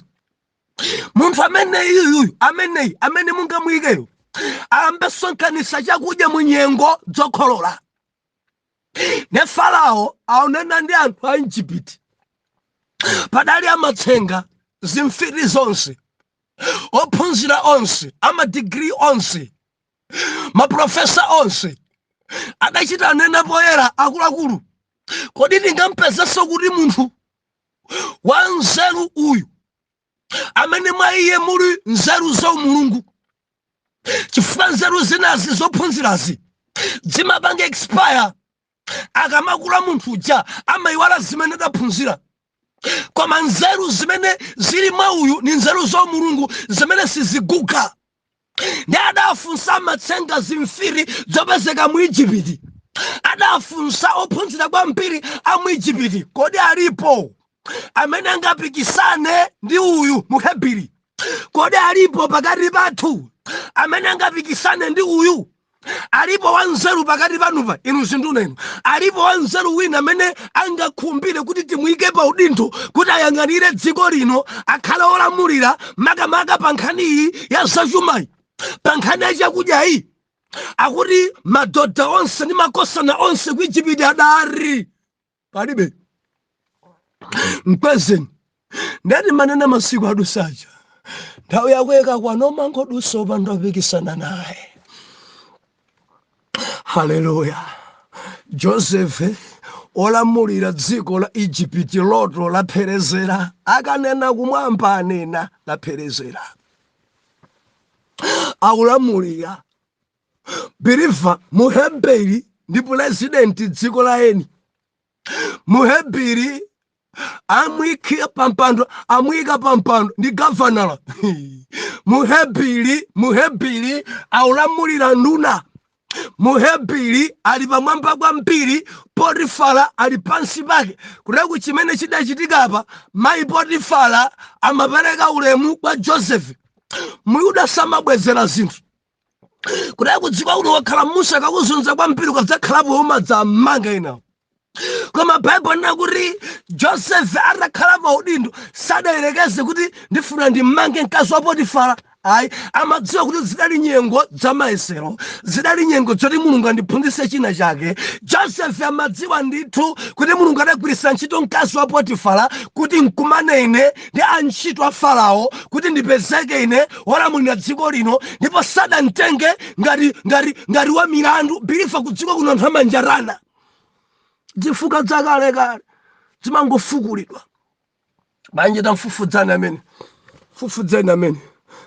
Munthu ameneyuyuyu, ameneyi amene mungamuyikeyo, ayambe sonkhanisa chakudya mu nyengo zokholola. Ne Farao aonena ndi anthu a Igupti, padali amatsenga, zimfiti zonse, ophunzira onse, amadigiri onse, maprofesa onse, adachita anena poyera, akuluakulu, kodi tingampezenso kuti munthu wanzeru uyu amene mwa iye muli nzeru za umulungu? Chifukwa nzeru zinazi zophunzirazi zimapanga expire. Akamakula munthu uja amayiwala zimene adaphunzira, koma nzeru zimene zili mwa uyu ni nzeru za umulungu zimene siziguga. Ndi adafunsa amatsenga, zimfiri zopezeka mu Igupti, adafunsa ophunzira kwambiri a mu Igupti, kodi alipo amene angapikisane ndi uyu Muhebiri? Kodi alipo pakati pathu amene angapikisane ndi uyu? Alipo wanzeru pakati panupa, inu zinduna inu? Alipo wanzeru wina amene angakhumbire kuti timuyike pa udindo kuti ayang'anire dziko lino, akhale olamulira, makamaka pa nkhani iyi ya zachumayi, pa nkhani ya chakudyayi? Akuti madhodha onse ndi makosana onse ku Igupti adari palibe. Mkwezeni. Ndati manena masiku adusaja, nthawi yako ikakwana umangodusa upanda kupikisana naye. Haleluya! Joseph olamulira dziko la Igupti, loto lapherezera, akanena kumwamba anena lapherezera, akulamulira. Believer, Muheberi ndi purezidenti dziko la eni. Muheberi amuyika pampando, amuyika pampando ndi gavanala. Muheberi aulamulira nduna. Muheberi ali pamwamba kwambiri, Potifara ali pansi pake. Kuteku chimene chidachitika apa, mayi Potifara amapereka ulemu kwa Joseph. Muyuda samabwezera zinthu. Kuteku dziko kuno wakhala Musa kakuzunza kwambiri, ukadzakhalapo umadzamanga inawo. Koma Baibulo lina kuti Joseph atakhala pa udindo sadayerekeze kuti ndifuna ndimmange mkazi wa Potifara, ayi. Amadziwa kuti zidali nyengo zamayesero, zidali nyengo zoti Mulungu andiphunzitse china chake. Joseph amadziwa ndithu kuti Mulungu adagwiritsa ntchito mkazi wa Potifara kuti nkumane ine ndi antchito a Farao, kuti ndipezeke ine wolamulira dziko lino, ndipo sadamtenge ngati wa milandu. Believer, ku dziko kuno anthu amanjarana, zifuka zakalekale zimangofukulidwa. Banja tamfufudzani amene, fufudzeni amene,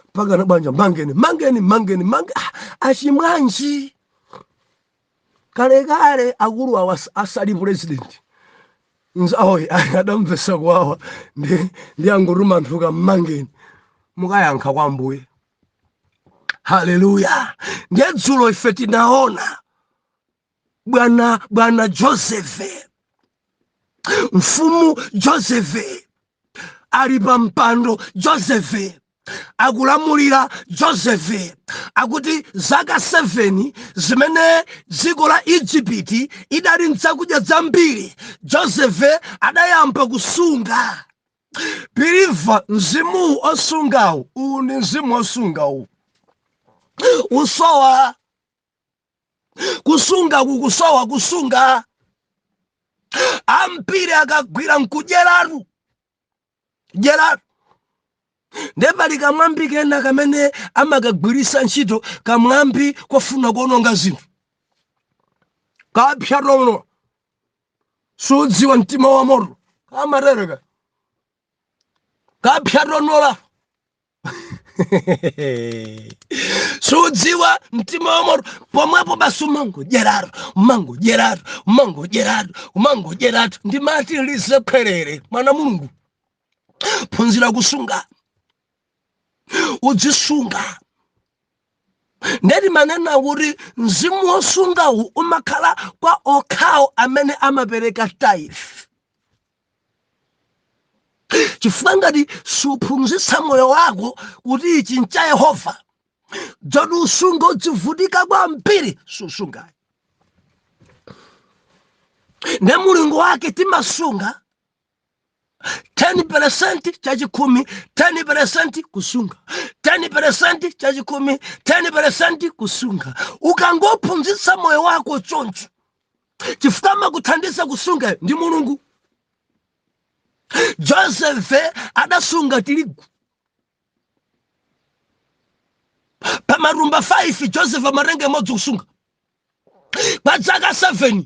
mpaka banja mangeni, mangeni, mangeni, mange. Ah, achimwanji kalekale akulu awa asali president nzawoyi adamvesa kuwawa ndi angotuma anthu kammangeni, mukayankha kwa Ambuye. Haleluya! Ndiye dzulo ife tinaona bwana Joseph, mfumu Joseph ali pa mpando, Joseph akulamulira. Joseph akuti zaka 7 zimene dziko la Igupti idali nzakudya zambiri, Joseph adayamba kusunga. Believer, mzimu osungawu, uwu ndi mzimu osungawu, usowa kusunga, kukusowa kusunga. Ambiri akagwira nkudyeratu dyeratu. Ndiye pali kamwambi kena kamene amakagwirisa ntchito, kamwambi kofuna kuononga zinthu: kapyatono sudziwa mtima wa moto. Amatereka kapyatonola. Sudziwa mtima wa moto pomwepo basi, umangodyeratu, umangodyeratu, umangodyeratu, umangodyeratu. Ndimati lizekhwerere. Mwana Mulungu, phunzira kusunga, udzisunga. Ndeti manena kuti mzimu wosungawu umakhala kwa okhawo amene amapereka tithe, chifukwa ngati suphunzitsa moyo wako kuti ichi ncha Yehova, dzoti usunga udzivutika kwambiri. Susungayo ne mulingo wake timasunga 10% chachikhumi, 10% kusunga, 10% chachikhumi, 10% kusunga. Ukangophunzitsa moyo wako choncho, chifukwa amakuthandiza kusunga ndi Mulungu. Josefe adasunga tirigu pamatumba 5. Joseph amatenga imodzi kusunga kwa zaka 7.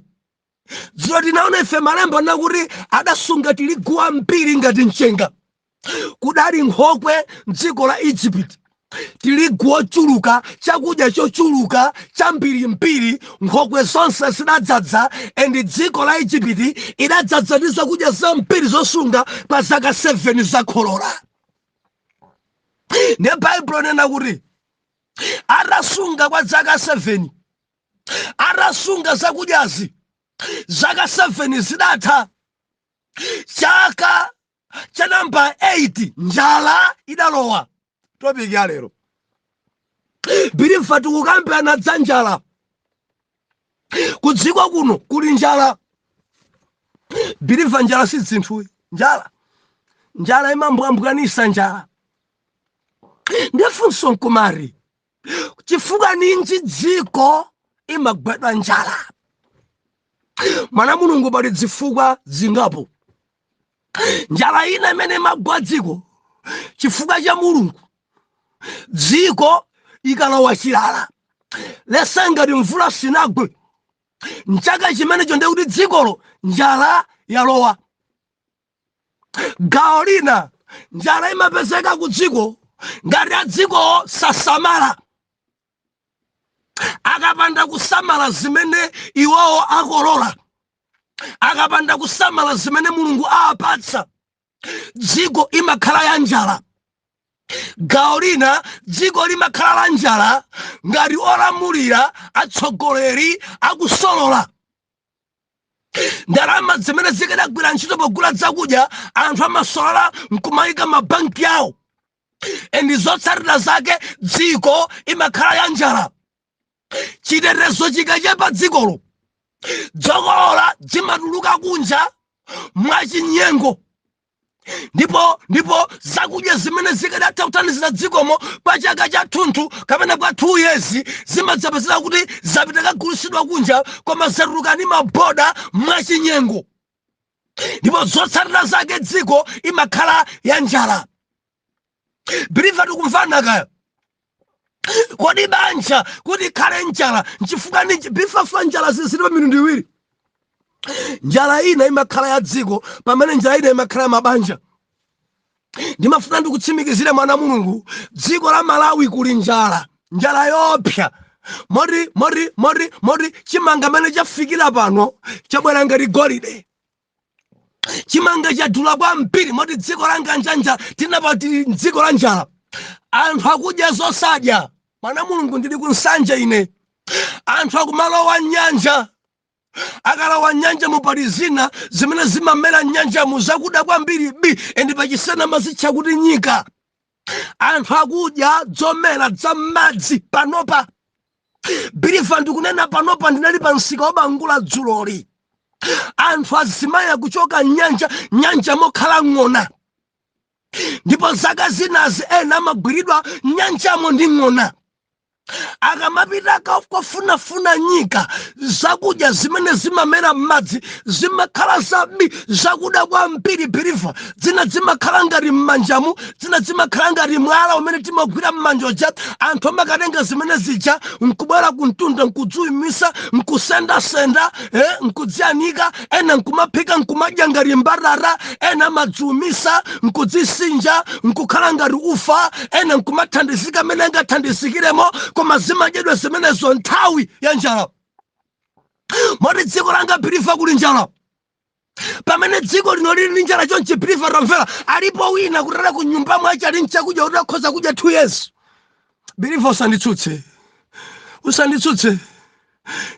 Dzulo tinaona ife malemba nakuti adasunga tirigu wambiri ngati mchenga. Kudali nkhokwe mdziko la Egypt, tirigu wochuluka, chakudya chochuluka chambirimbiri. Nkhokwe zonse zidadzadza, and dziko la Egypt idadzadza ndi zakudya zambiri zosunga pa zaka 7 zakholola. Ndiye Baibulo nena kuti atasunga kwa zaka 7, atasunga zakudyazi, zaka 7 zidatha. Chaka cha namba 8 njala idalowa. Topic ya lero, believer, tikukambirana za njala. Kudziko kuno kuli njala, believer. Njala si zinthuyi. Njala imambwambwanisa njala. Ndifunso nkumari, chifukwa ninji dziko imagwedwa njala? Mwana Mulungu, pali zifukwa zingapo. Njala ina imene imagwa dziko chifukwa cha Mulungu, dziko ikalowa chilala, lesa ngati mvula sinagwe mchaka chimenecho, ndekuti dzikolo njala yalowa. Gawo lina, njala imapezeka ku dziko ngati a dziko sasamala. Akapanda kusamala zimene iwowo akolola, akapanda kusamala zimene Mulungu awapatsa, dziko imakhala ya njala. Gawo lina, dziko limakhala la njala ngati olamulira, atsogoleri akusolola ndalama zimene zikanagwira ntchito pogula zakudya. Anthu amasolola nkumayika mabanki awo, and zotsatira zake dziko imakhala ya njala. Chitetezo chikachepa dzikolo, dzokolola zimatuluka kunja mwachinyengo, ndipo zakudya zimene zikanatha kuthandizira dzikomo kwa chaka chathunthu kapena kwa 2 years zimadzapezeka kuti zapita kagulitsidwa kunja, koma zatuluka ndi maboda mwachinyengo, ndipo zotsatira zake dziko imakhala ya njala. Believer, tikumvana kaya? Kodi banja kuti ikhale njala nchifukwa ninji? Bifafa, njala zili pa mitundu iwiri. Njala ina imakhala ya dziko, pamene njala ina imakhala ya mabanja. Ndimafuna ndikutsimikizire, mwana Mulungu, dziko la Malawi kuli njala, njala yoopsa, moti chimanga mene chafikira pano chabwera ngati golide. Chimanga chadula kwambiri, moti dziko la nganjanja tinapati dziko la njala. Anthu akudya zosadya. Mwana Mulungu, ndili kunsanja ine. Anthu akumalowa nyanja. Akalowa nyanja, mupali zina zimene zimamera nyanja muzakuda kwambiri bi, and pachisena mazitcha kuti nyika. Anthu akudya zomera za madzi panopa. Believer, ndikunena panopa, ndinali pa msika wabangula dzuloli. Anthu azimayi akuchoka nyanja, nyanja mokhala ng'ona, ndipo zaka zinazi ena amagwiridwa nyanjamo ndi ng'ona. Akamapita kafunafuna nyika, zakudya zimene zimamera m'madzi zimakhala zabi zakuda kwambiri, believer. Zina zimakhala ngati m'manjamu, zina zimakhala ngati mwala umene timagwira m'manja uja. Anthu amakatenga zimene zija nkubwera kumtunda, nkudziwumisa, nkusendasenda, nkudzianika, ena nkumaphika, nkumadya ngati mbatata, ena amadziwumisa, nkudzisinja, nkukhala ngati ufa, ena nkumathandizika amene angathandizikiremo. Koma zimadyedwa zimenezo nthawi ya njala. Moti dziko langa, believer, kuli njala. Pamene dziko lino lili ndi njala chonchi, believer, tamvera, alipo wina kutala ku nyumba mwache ali nchakudya kuti akhoza kudya 2 years. Believer, usanditsutse, usanditsutse.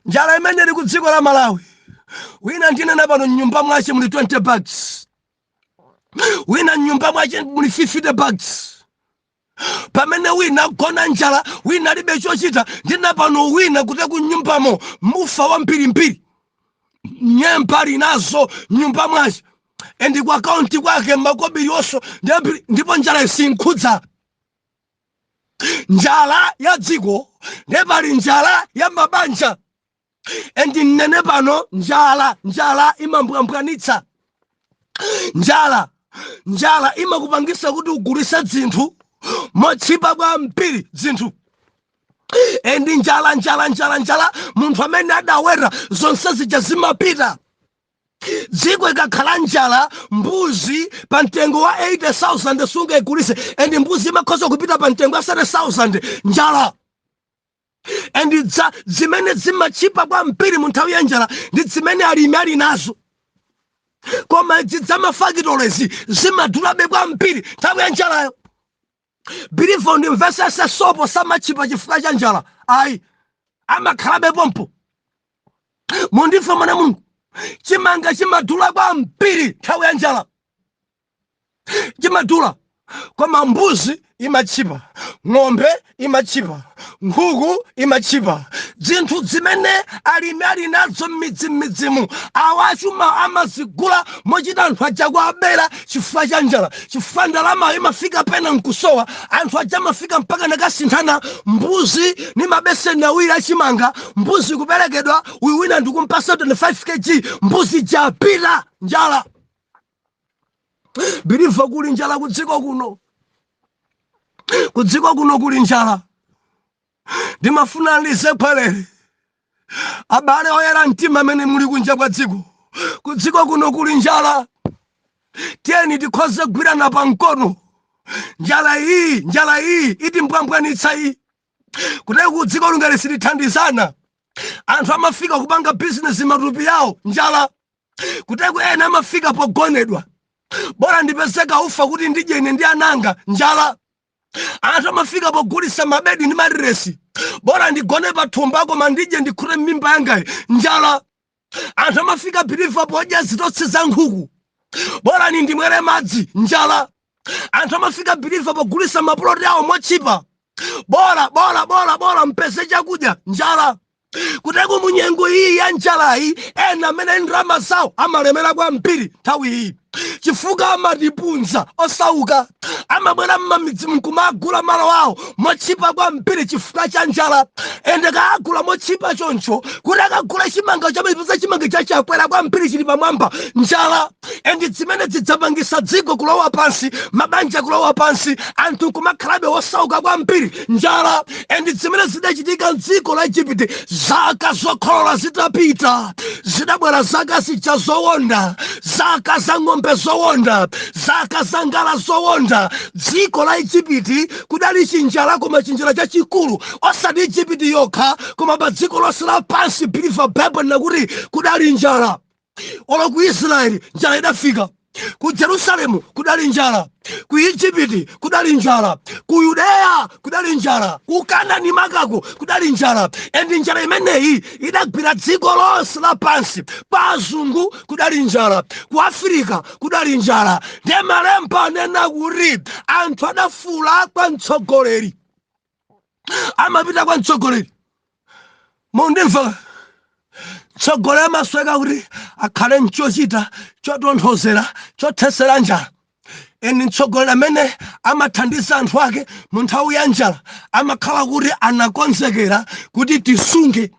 Njala imene ili ku dziko la Malawi, wina ndinena pano mnyumba mwache muli 20 bags, wina mnyumba mwache muli 50 bags, pamene wina agona njala, wina alibe chochita. Ndina pano wina kuti kunyumbamo mufa wambirimbiri, nyemba ali nazo mnyumba mwache, and ku akaunti kwake makobiri onso ndi ambiri, ndipo njala isinkhudza. Njala ya dziko, ndepali njala ya mabanja. And nnene pano, njala imambwambwanitsa. Njala imakupangisa kuti ugulise zinthu mochipa kwambiri zinthu. And njala, njala, njala, njala, munthu amene adawera zonse zija zimapita. Dziko ikakhala njala, mbuzi pa mtengo wa 80,000 sungayigulise, and mbuzi imakhoza kupita pa mtengo wa 30,000. Njala. And zimene zimachipa kwambiri mu nthawi ya njala ndi zimene alimi ali nazo, koma idzi zamafakitolezi zimadulabe kwambiri nthawi ya njalayo. Believer, ndimvesese, sopo samachipa chifukwa cha njala, ayi, amakhalabe pompo. Mundife mwana Mulungu, chimanga chimadula kwambiri nthawi ya njala, chimadula, koma mbuzi imachipa, ng'ombe imachipa, nkhuku imachipa. Zinthu zimene alimi ali nazo m'midzi m'midzimu, awa achuma amazigula mochita anthu aja kuabera chifukwa cha njala, chifukwa ndalama imafika pena nkusowa. Anthu aja amafika mpaka nakasinthana mbuzi ni mabeseni awiri achimanga, mbuzi kuperekedwa, uyu wina ndikumpasa 25 kg, mbuzi japita. Njala, believer, kuli njala kudziko kuno. Kudziko kuno kuli njala. Ndimafuna ndizephelere abale oyera mtima amene muli kunja kwa dziko. Kudziko kuno kuli njala. Tiyeni tikhoze kugwirana pa mkono. Njala iyi, njala iyi itimbwambwanitsa iyi. Kuteko ku dziko lungale silithandizana. Anthu amafika kupanga bizinesi matupi yawo, njala. Kuteko ena amafika pogonedwa, bora ndipezeka ufa kuti ndidye ine ndi ananga, njala. Anthu amafika pogulisa mabedi ndi matiresi, bora ndigone pathumba koma ndidye, ndikhute m'mimba yangayi, njala. Anthu amafika, believer, podya zitotsi za nkhuku, bora ni ndimwere madzi, njala. Anthu amafika, believer, pogulisa mapuloti awo mochipa, bora, bora, bora, bora mpeze chakudya, njala. Kuteko munyengo iyi ya njalayi, ena amene ndalama zawo amalemera kwambiri nthawi iyi, chifukwa amatipunza osauka, amabwera mmamidzi nkumagula malo awo mochipa kwambiri chifukwa cha njala. Ende kaagula mochipa choncho, kuti akagula chimanga chamapeza chimanga chachakwera kwambiri, chili pamwamba, njala. And zimene zidzapangisa dziko kulowa pansi, mabanja kulowa pansi, anthu kumakhalabe osauka kwambiri, njala. And zimene zidachitika mdziko la Igupti, zaka zokholola zitapita, zidabwera zaka zija zowonda, zaka za ng'ombe zowonda, zaka za ngala zowonda. Dziko la Igupti kudali chinjala, koma chinjala chachikulu, osati Igupti yokha, koma pa dziko lonse lapansi. Believer, Bible nakuti kudali njala. Olo ku Israeli njala idafika, ku Jerusalemu kudali njala, ku Igupti kudali njala, ku Yudeya kudali njala, ku Kanani makako kudali njala. And njala imeneyi idagwira dziko lonse lapansi. Pa azungu kudali njala, ku Afirika kudali njala. Ndiye malemba anena kuti anthu adafula kwa mtsogoleri, amapita kwa mtsogoleri. Mundimva? Mtsogoleri amasweka kuti akhale nchochita chotonthozera, chothesera njala. Eni mtsogoleri amene amathandiza anthu ake mu nthawi ya njala amakhala kuti anakonzekera kuti tisunge.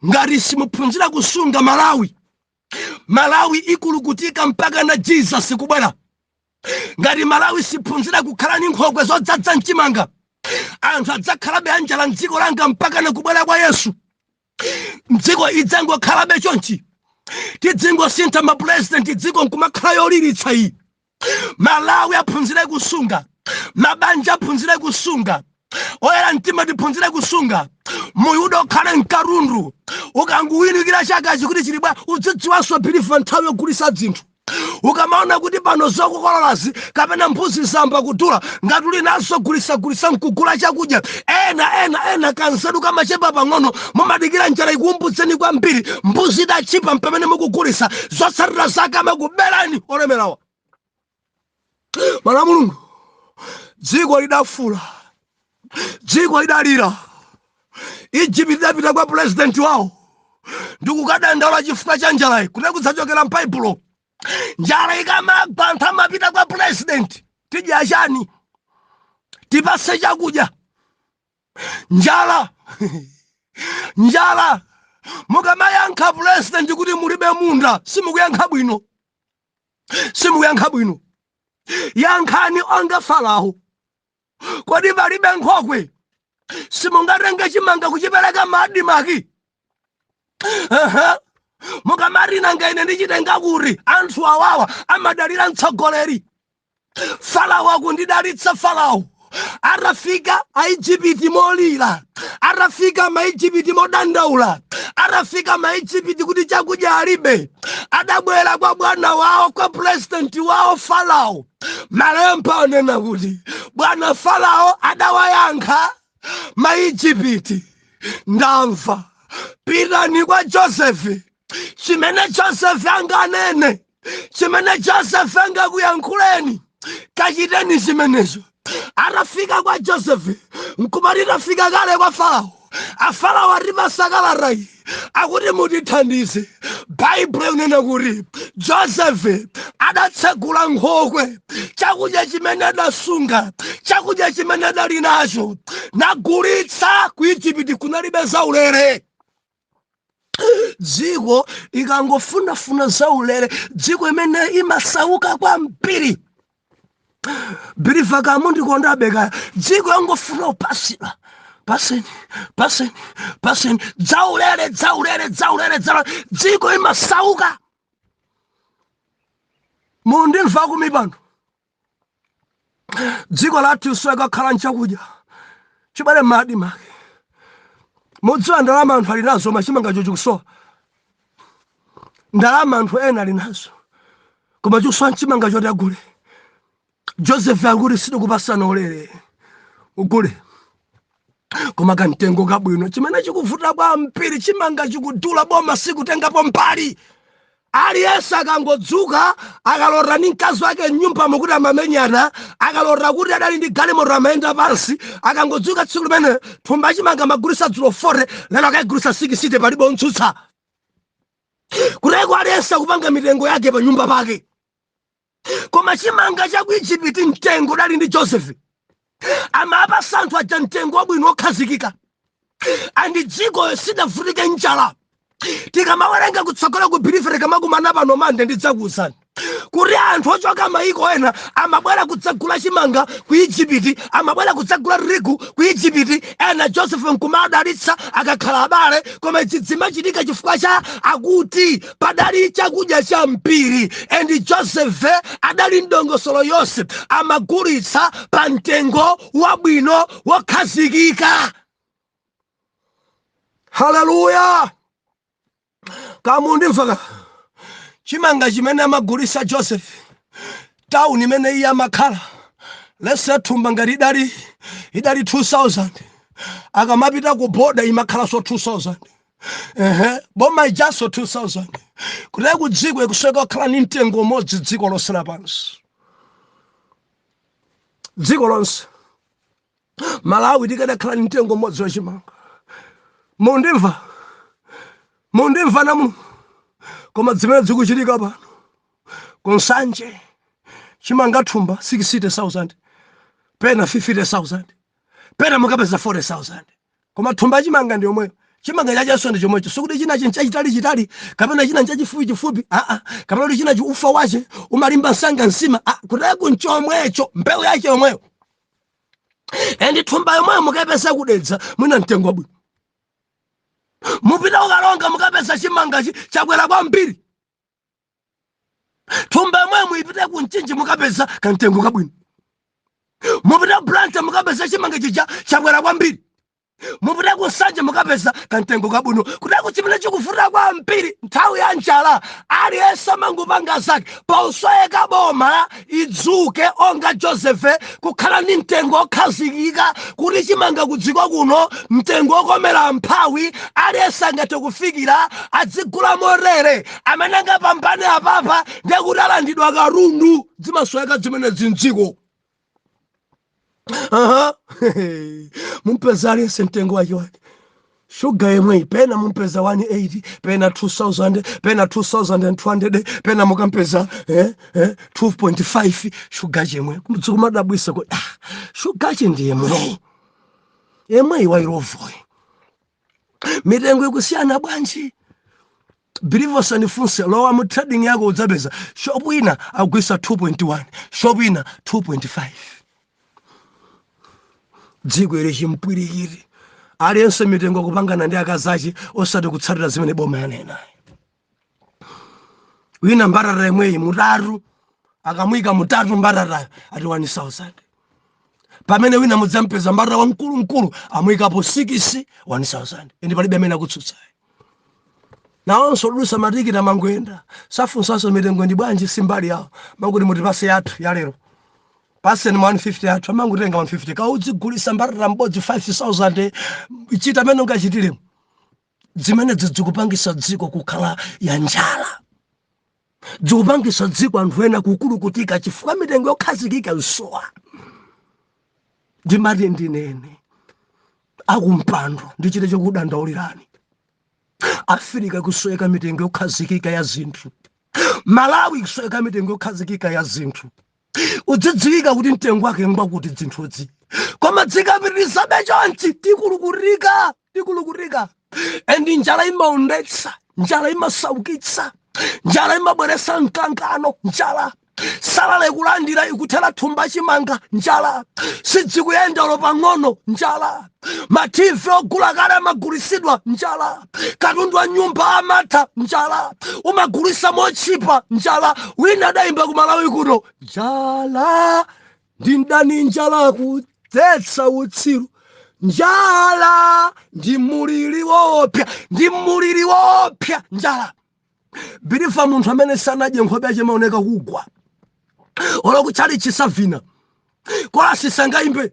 Ngati simuphunzira kusunga Malawi, Malawi ikulukutika mpaka na Jesus kubwera. Ngati Malawi siphunzira kukhala ndi nkhokwe zodzadza mchimanga, anthu adzakhalabe anjala mdziko langa mpaka na kubwera kwa Yesu. Mdziko idzangokhalabe chonchi, tidzingosintha mapurezidenti, dziko nkumakhala yoliritsa iyi. Malawi aphunzire kusunga, mabanja aphunzire kusunga, oyera mtima tiphunzire kusunga. Muyuda ukhale mkatundu, ukanguwinikira chakachi kuti chili bwa, udzidziwanso bilifa nthawi yogulisa zinthu. Ukamaona kuti pano zokukololazi kapena mbuzi zamba kudula, ngati uli nazo gulisagulisa nkugula chakudya. Ena ena ena kanzeru kamachepa pang'ono, mumadikira njala ikuumbudzeni kwambiri, mbuzi idachipa mpamene mukugulisa. Zotsatira zake amakuberani olemerawa. Mwana Mulungu, dziko lidafula, dziko lidalira. Egypt idapita kwa purezidenti wawo ndikukadandaula chifukwa cha njalayi. Kuti kudzachokera m'Baibulo, njala ikamagwa anthu amapita kwa purezidenti: tidya chani? Tipase chakudya. Njala, njala. Mukamayankha purezidenti kuti mulibe munda, simukuyankha bwino, simukuyankha bwino. Yankhani onga Farao: kodi palibe nkhokwe? Simungatenge chimanga kuchipereka ma ADMARC? Aha. Mukamati nanga ine ndichitenga kuti? Anthu awawa amadalira mtsogoleri. Farao akundidalitsa. Farao atafika Aijipiti molira, atafika Maijipiti modandaula, atafika Maijipiti kuti chakudya alibe, adabwera kwa bwana wawo, kwa purezidenti wawo Farao. Malemba anena kuti bwana Farao adawayankha Maijipiti: ndamva, pitani kwa Josefi. Chimene Josefi anganene, chimene Josefi angakuyankhuleni, kachiteni zimenezo. Atafika kwa Josefi nkumati: tafika kale kwa Farao, afarao atipasa kalatayi, akuti mutithandize. Baibulo ikunena kuti Josefe adatsegula nkhokwe, chakudya chimene adasunga, chakudya chimene adali nacho, nagulitsa. Ku Igupti kunalibe zaulere. Dziko ikangofunafuna zaulere, dziko imene imasauka kwambiri. Believer, kamundikondabe kaya, dziko yangofuna upasira: paseni, paseni, paseni, dzaulere, dzaulere, dzaulere, dzaulere, dziko imasauka. Mundimva kumipando, dziko lathu kakhala nchakudya chibale ma ADMARC. Mudziwa ndalama anthu ali nazo, machimanga chikusowa. Ndalama anthu ena ali nazo, koma chikusowa mchimanga choti agule. Joseph akuti sitikupasana ulere, ugule koma kamtengo kabwino. Chimene chikuvuta kwambiri, chimanga chikudula, boma sikutengapo mbali. Aliyense akangodzuka, akalota ndi mkazi wake mnyumba mukuti amamenyana, akalota kuti adali ndi galimoto amayenda pansi, akangodzuka tsiku limene thumba chimanga amagulisa dzulo 40, lero akayigulisa 60, palibe ontsutsa. Kuteko aliyense akupanga mitengo yake pa nyumba pake. Koma chimanga cha ku Igupti, mtengo udali ndi Joseph, amapasa anthu aja mtengo wabwino wokhazikika, and dziko sidavutike njala. Tikamawerenga kutsogolo ku believer, tikamakumana pano Mande, ndidzakuwuzani kuti anthu ochoka maiko ena amabwera kudzagula chimanga ku Igupti, amabwera kudzagula tirigu ku Igupti. Ena Joseph nkumadalitsa akakhala abale. Koma izi zimachitika chifukwa cha akuti padali chakudya cha mpiri, and Joseph adali mdongosolo yonse, amagulitsa pa mtengo wabwino wokhazikika. Haleluya! Kamundimva? Chimanga chimene amagulisa Joseph, tawuni imene iye amakhala, lese thumba ngati idali 2000, akamapita ku boda imakhalanso 2000. Ehe, boma ijaso 2000. Kuti ku dziko ikusweka kukhala ni mtengo umodzi dziko lonse lapansi, dziko lonse Malawi tikadakhala ni mtengo umodzi wachimanga. Mundimva? Mundimva namu? Koma zimene zikuchitika pano kuNsanje, Chimanga thumba 60,000, pena 50,000, pena mukapeza 40,000, koma thumba chimanga ndi yomweyo. Chimanga chachanso ndi chomwecho. Sikuti chinachi nchachitali chitali kapena china nchachifupi chifupi, aa, kapena kuti chinachi ufa wache umalimba msanga nsima. Ah, kuteko nchomwecho, mbewu yache yomweyo and thumba yomweyo mukapeza kudedza mwina mtengo wabwino. Mupita ukalonga mukapeza chimangachi chakwera kwambiri. Thumba yomweyo muyipite kumchinji mukapeza kamtengo kabwino. Mupita Blantyre mukapeza chimanga chija chakwera kwambiri. Mupita kusanje mukapeza kamtengo kabwino. Kuteko chimene chikuvuta kwambiri, nthawi ya njala aliyense amangopanga zake. Pausoweka boma idzuke onga Josefe, kukhala ndi mtengo okhazikika kuti chimanga kudziko kuno mtengo okomera amphawi, aliyense angathe kufikira, adzigula motere. Amene angapambane apapa ndiye kuti alandidwa katundu. Zimasoweka zimene zindziko. Aha, mumpeza aliyense mtengo wake wake. Shuga yemweyi pena mumpeza 18, pena 2000, pena 2200, pena mukampeza 2.5. Shuga chemwe zikumadabwisa kuti, ah, shugachi ndi yemweyi yemweyi wa Illovoyi, mitengo ikusiyana bwanji? Believer, sandifunse. Lowa mu trading yako, udzapeza shop ina akugwisa 2.1, shop ina 2.5. Dziko ili chimpwirikiti, aliyense mitengo kupangana ndi akazachi, osati kutsatira zimene boma yanena. Wina mbatata yemweyi mutatu, akamwika mutatu mbatatayo ati 1000, pamene wina mudzampeza mbatata wamkulumkulu amuyikapo 6, 1000, and palibe amene akutsutsayo. Nawonso odusa matikiti amangoyenda, safunsanso mitengo ndi bwanji, simbali yawo. Makuti mutipase yathu yalero, paseni 150 yathu, amangotenga 150. Kaudzigulisa mbatata mbodzi 5000, chita amene ungachitiremo. Zimene zikupangisa dziko kukhala ya njala, zikupangisa dziko anthu ena kukulukutika chifukwa mitengo yokhazikika nsowa. Ndimati ndinene akumpando, ndichite chokudandaulirani: Afirika kusoweka mitengo yokhazikika ya zinthu, Malawi kusoweka mitengo yokhazikika ya zinthu. Udzidziwika kuti mtengo wake ngwakuti zinthuzi, koma zikapitirizabe chonchi tikulukutika, tikulukutika. And njala imaondetsa, njala imasaukitsa, njala imabweresa mkangano. Njala, salary kulandira ikuthera thumba chimanga. Njala, sidzikuyenda olo pang'ono. Njala, ma TV ogula kale amagulisidwa. Njala, katundu wa nyumba amatha. Njala, umagulisa mochipa. Njala, wina adayimba kumalawi kuno, njala ndi mdani, njala kudzetsa utsiru, njala ndi muliri woopsa, ndi muliri woopsa njala. Believer, munthu amene sanadye nkhope yache maoneka kugwa, olo kutchali chisavina kolasi sangayimbe.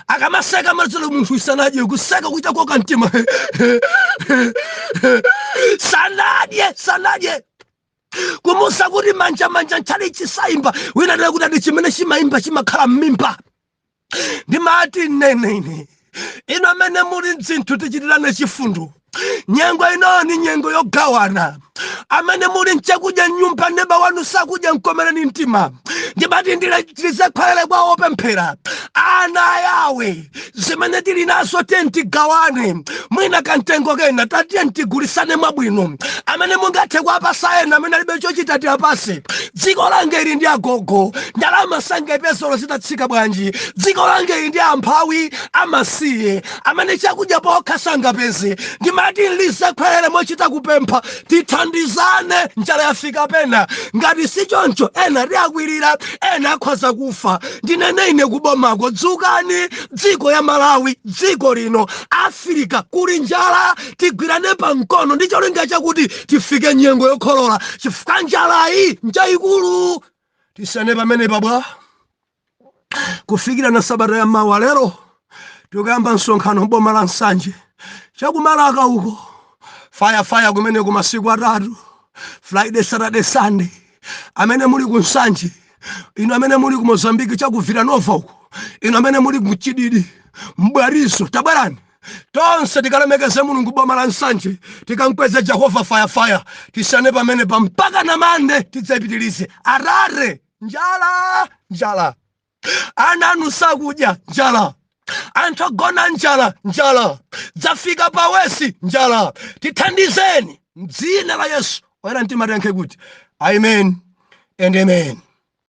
Akamaseka mazolo munthu sanadye, kuseka kuita koka mtima. Sanadye, sanadye. Kumusa kuti manja manja ntchali chisayimba. Wina tena kuti ati chimene chimayimba chimakhala m'mimba. Ndimati nenene ino amene muli mzinthu, tichitirane chifundo. Nyengo ino ni nyengo yogawana. Amene muli mchakudya nyumba, neba wanu sakudya, mkomereni mtima. Ndimati ndilizekhwalere kwa opemphera, ana yawe, zimene tili nazo tiye tigawane. Mwina kamtengo kena tatiye tigulisane mwabwino. Amene mungathe kuwapasa ena amene alibe chochita, tiapase. Dziko lange ili ndi agogo, ndalama sangepezolo zitatsika bwanji. Dziko lange ili ndi amphawi amasiye amene chakudya pokha sangapeze. Ndimati lizekhwelere mochita kupempha, tithandizane. Njala yafika pena, ngati si choncho ena tiakwirira, ena akhoza kufa. Ndinene ine kubomako, dzukani. Dziko ya Malawi, dziko lino Afirika, kuli njala. Tigwirane pamkono ndi cholinga chakuti tifike nyengo yokholola, chifukwa njalayi njayikulu. Tisane pamene pabwa kufikira na sabata ya mawa. Lero tikuyamba msonkhano mboma la Nsanje, chakumalaka uko, fire fire kumene ku masiku 3, Friday, Saturday, Sunday. Amene muli ku Nsanje, inu amene muli ku Mozambiki chaku Villanova uko, inu amene muli ku Chididi, Mbwariso, tabwerani tonse tikalemekeze Mulungu boma la Nsanje, tikamkweze Jehova. Fire fire. Tisane pamene pa mpaka na Mande tidzayipitirize. Arare. Njala, njala. Ana anu sakudya, njala. Anthu agona njala, njala. Dzafika pawesi, njala. Tithandizeni mdzina la Yesu. Oyera mtima tiyankhe kuti amen and amen.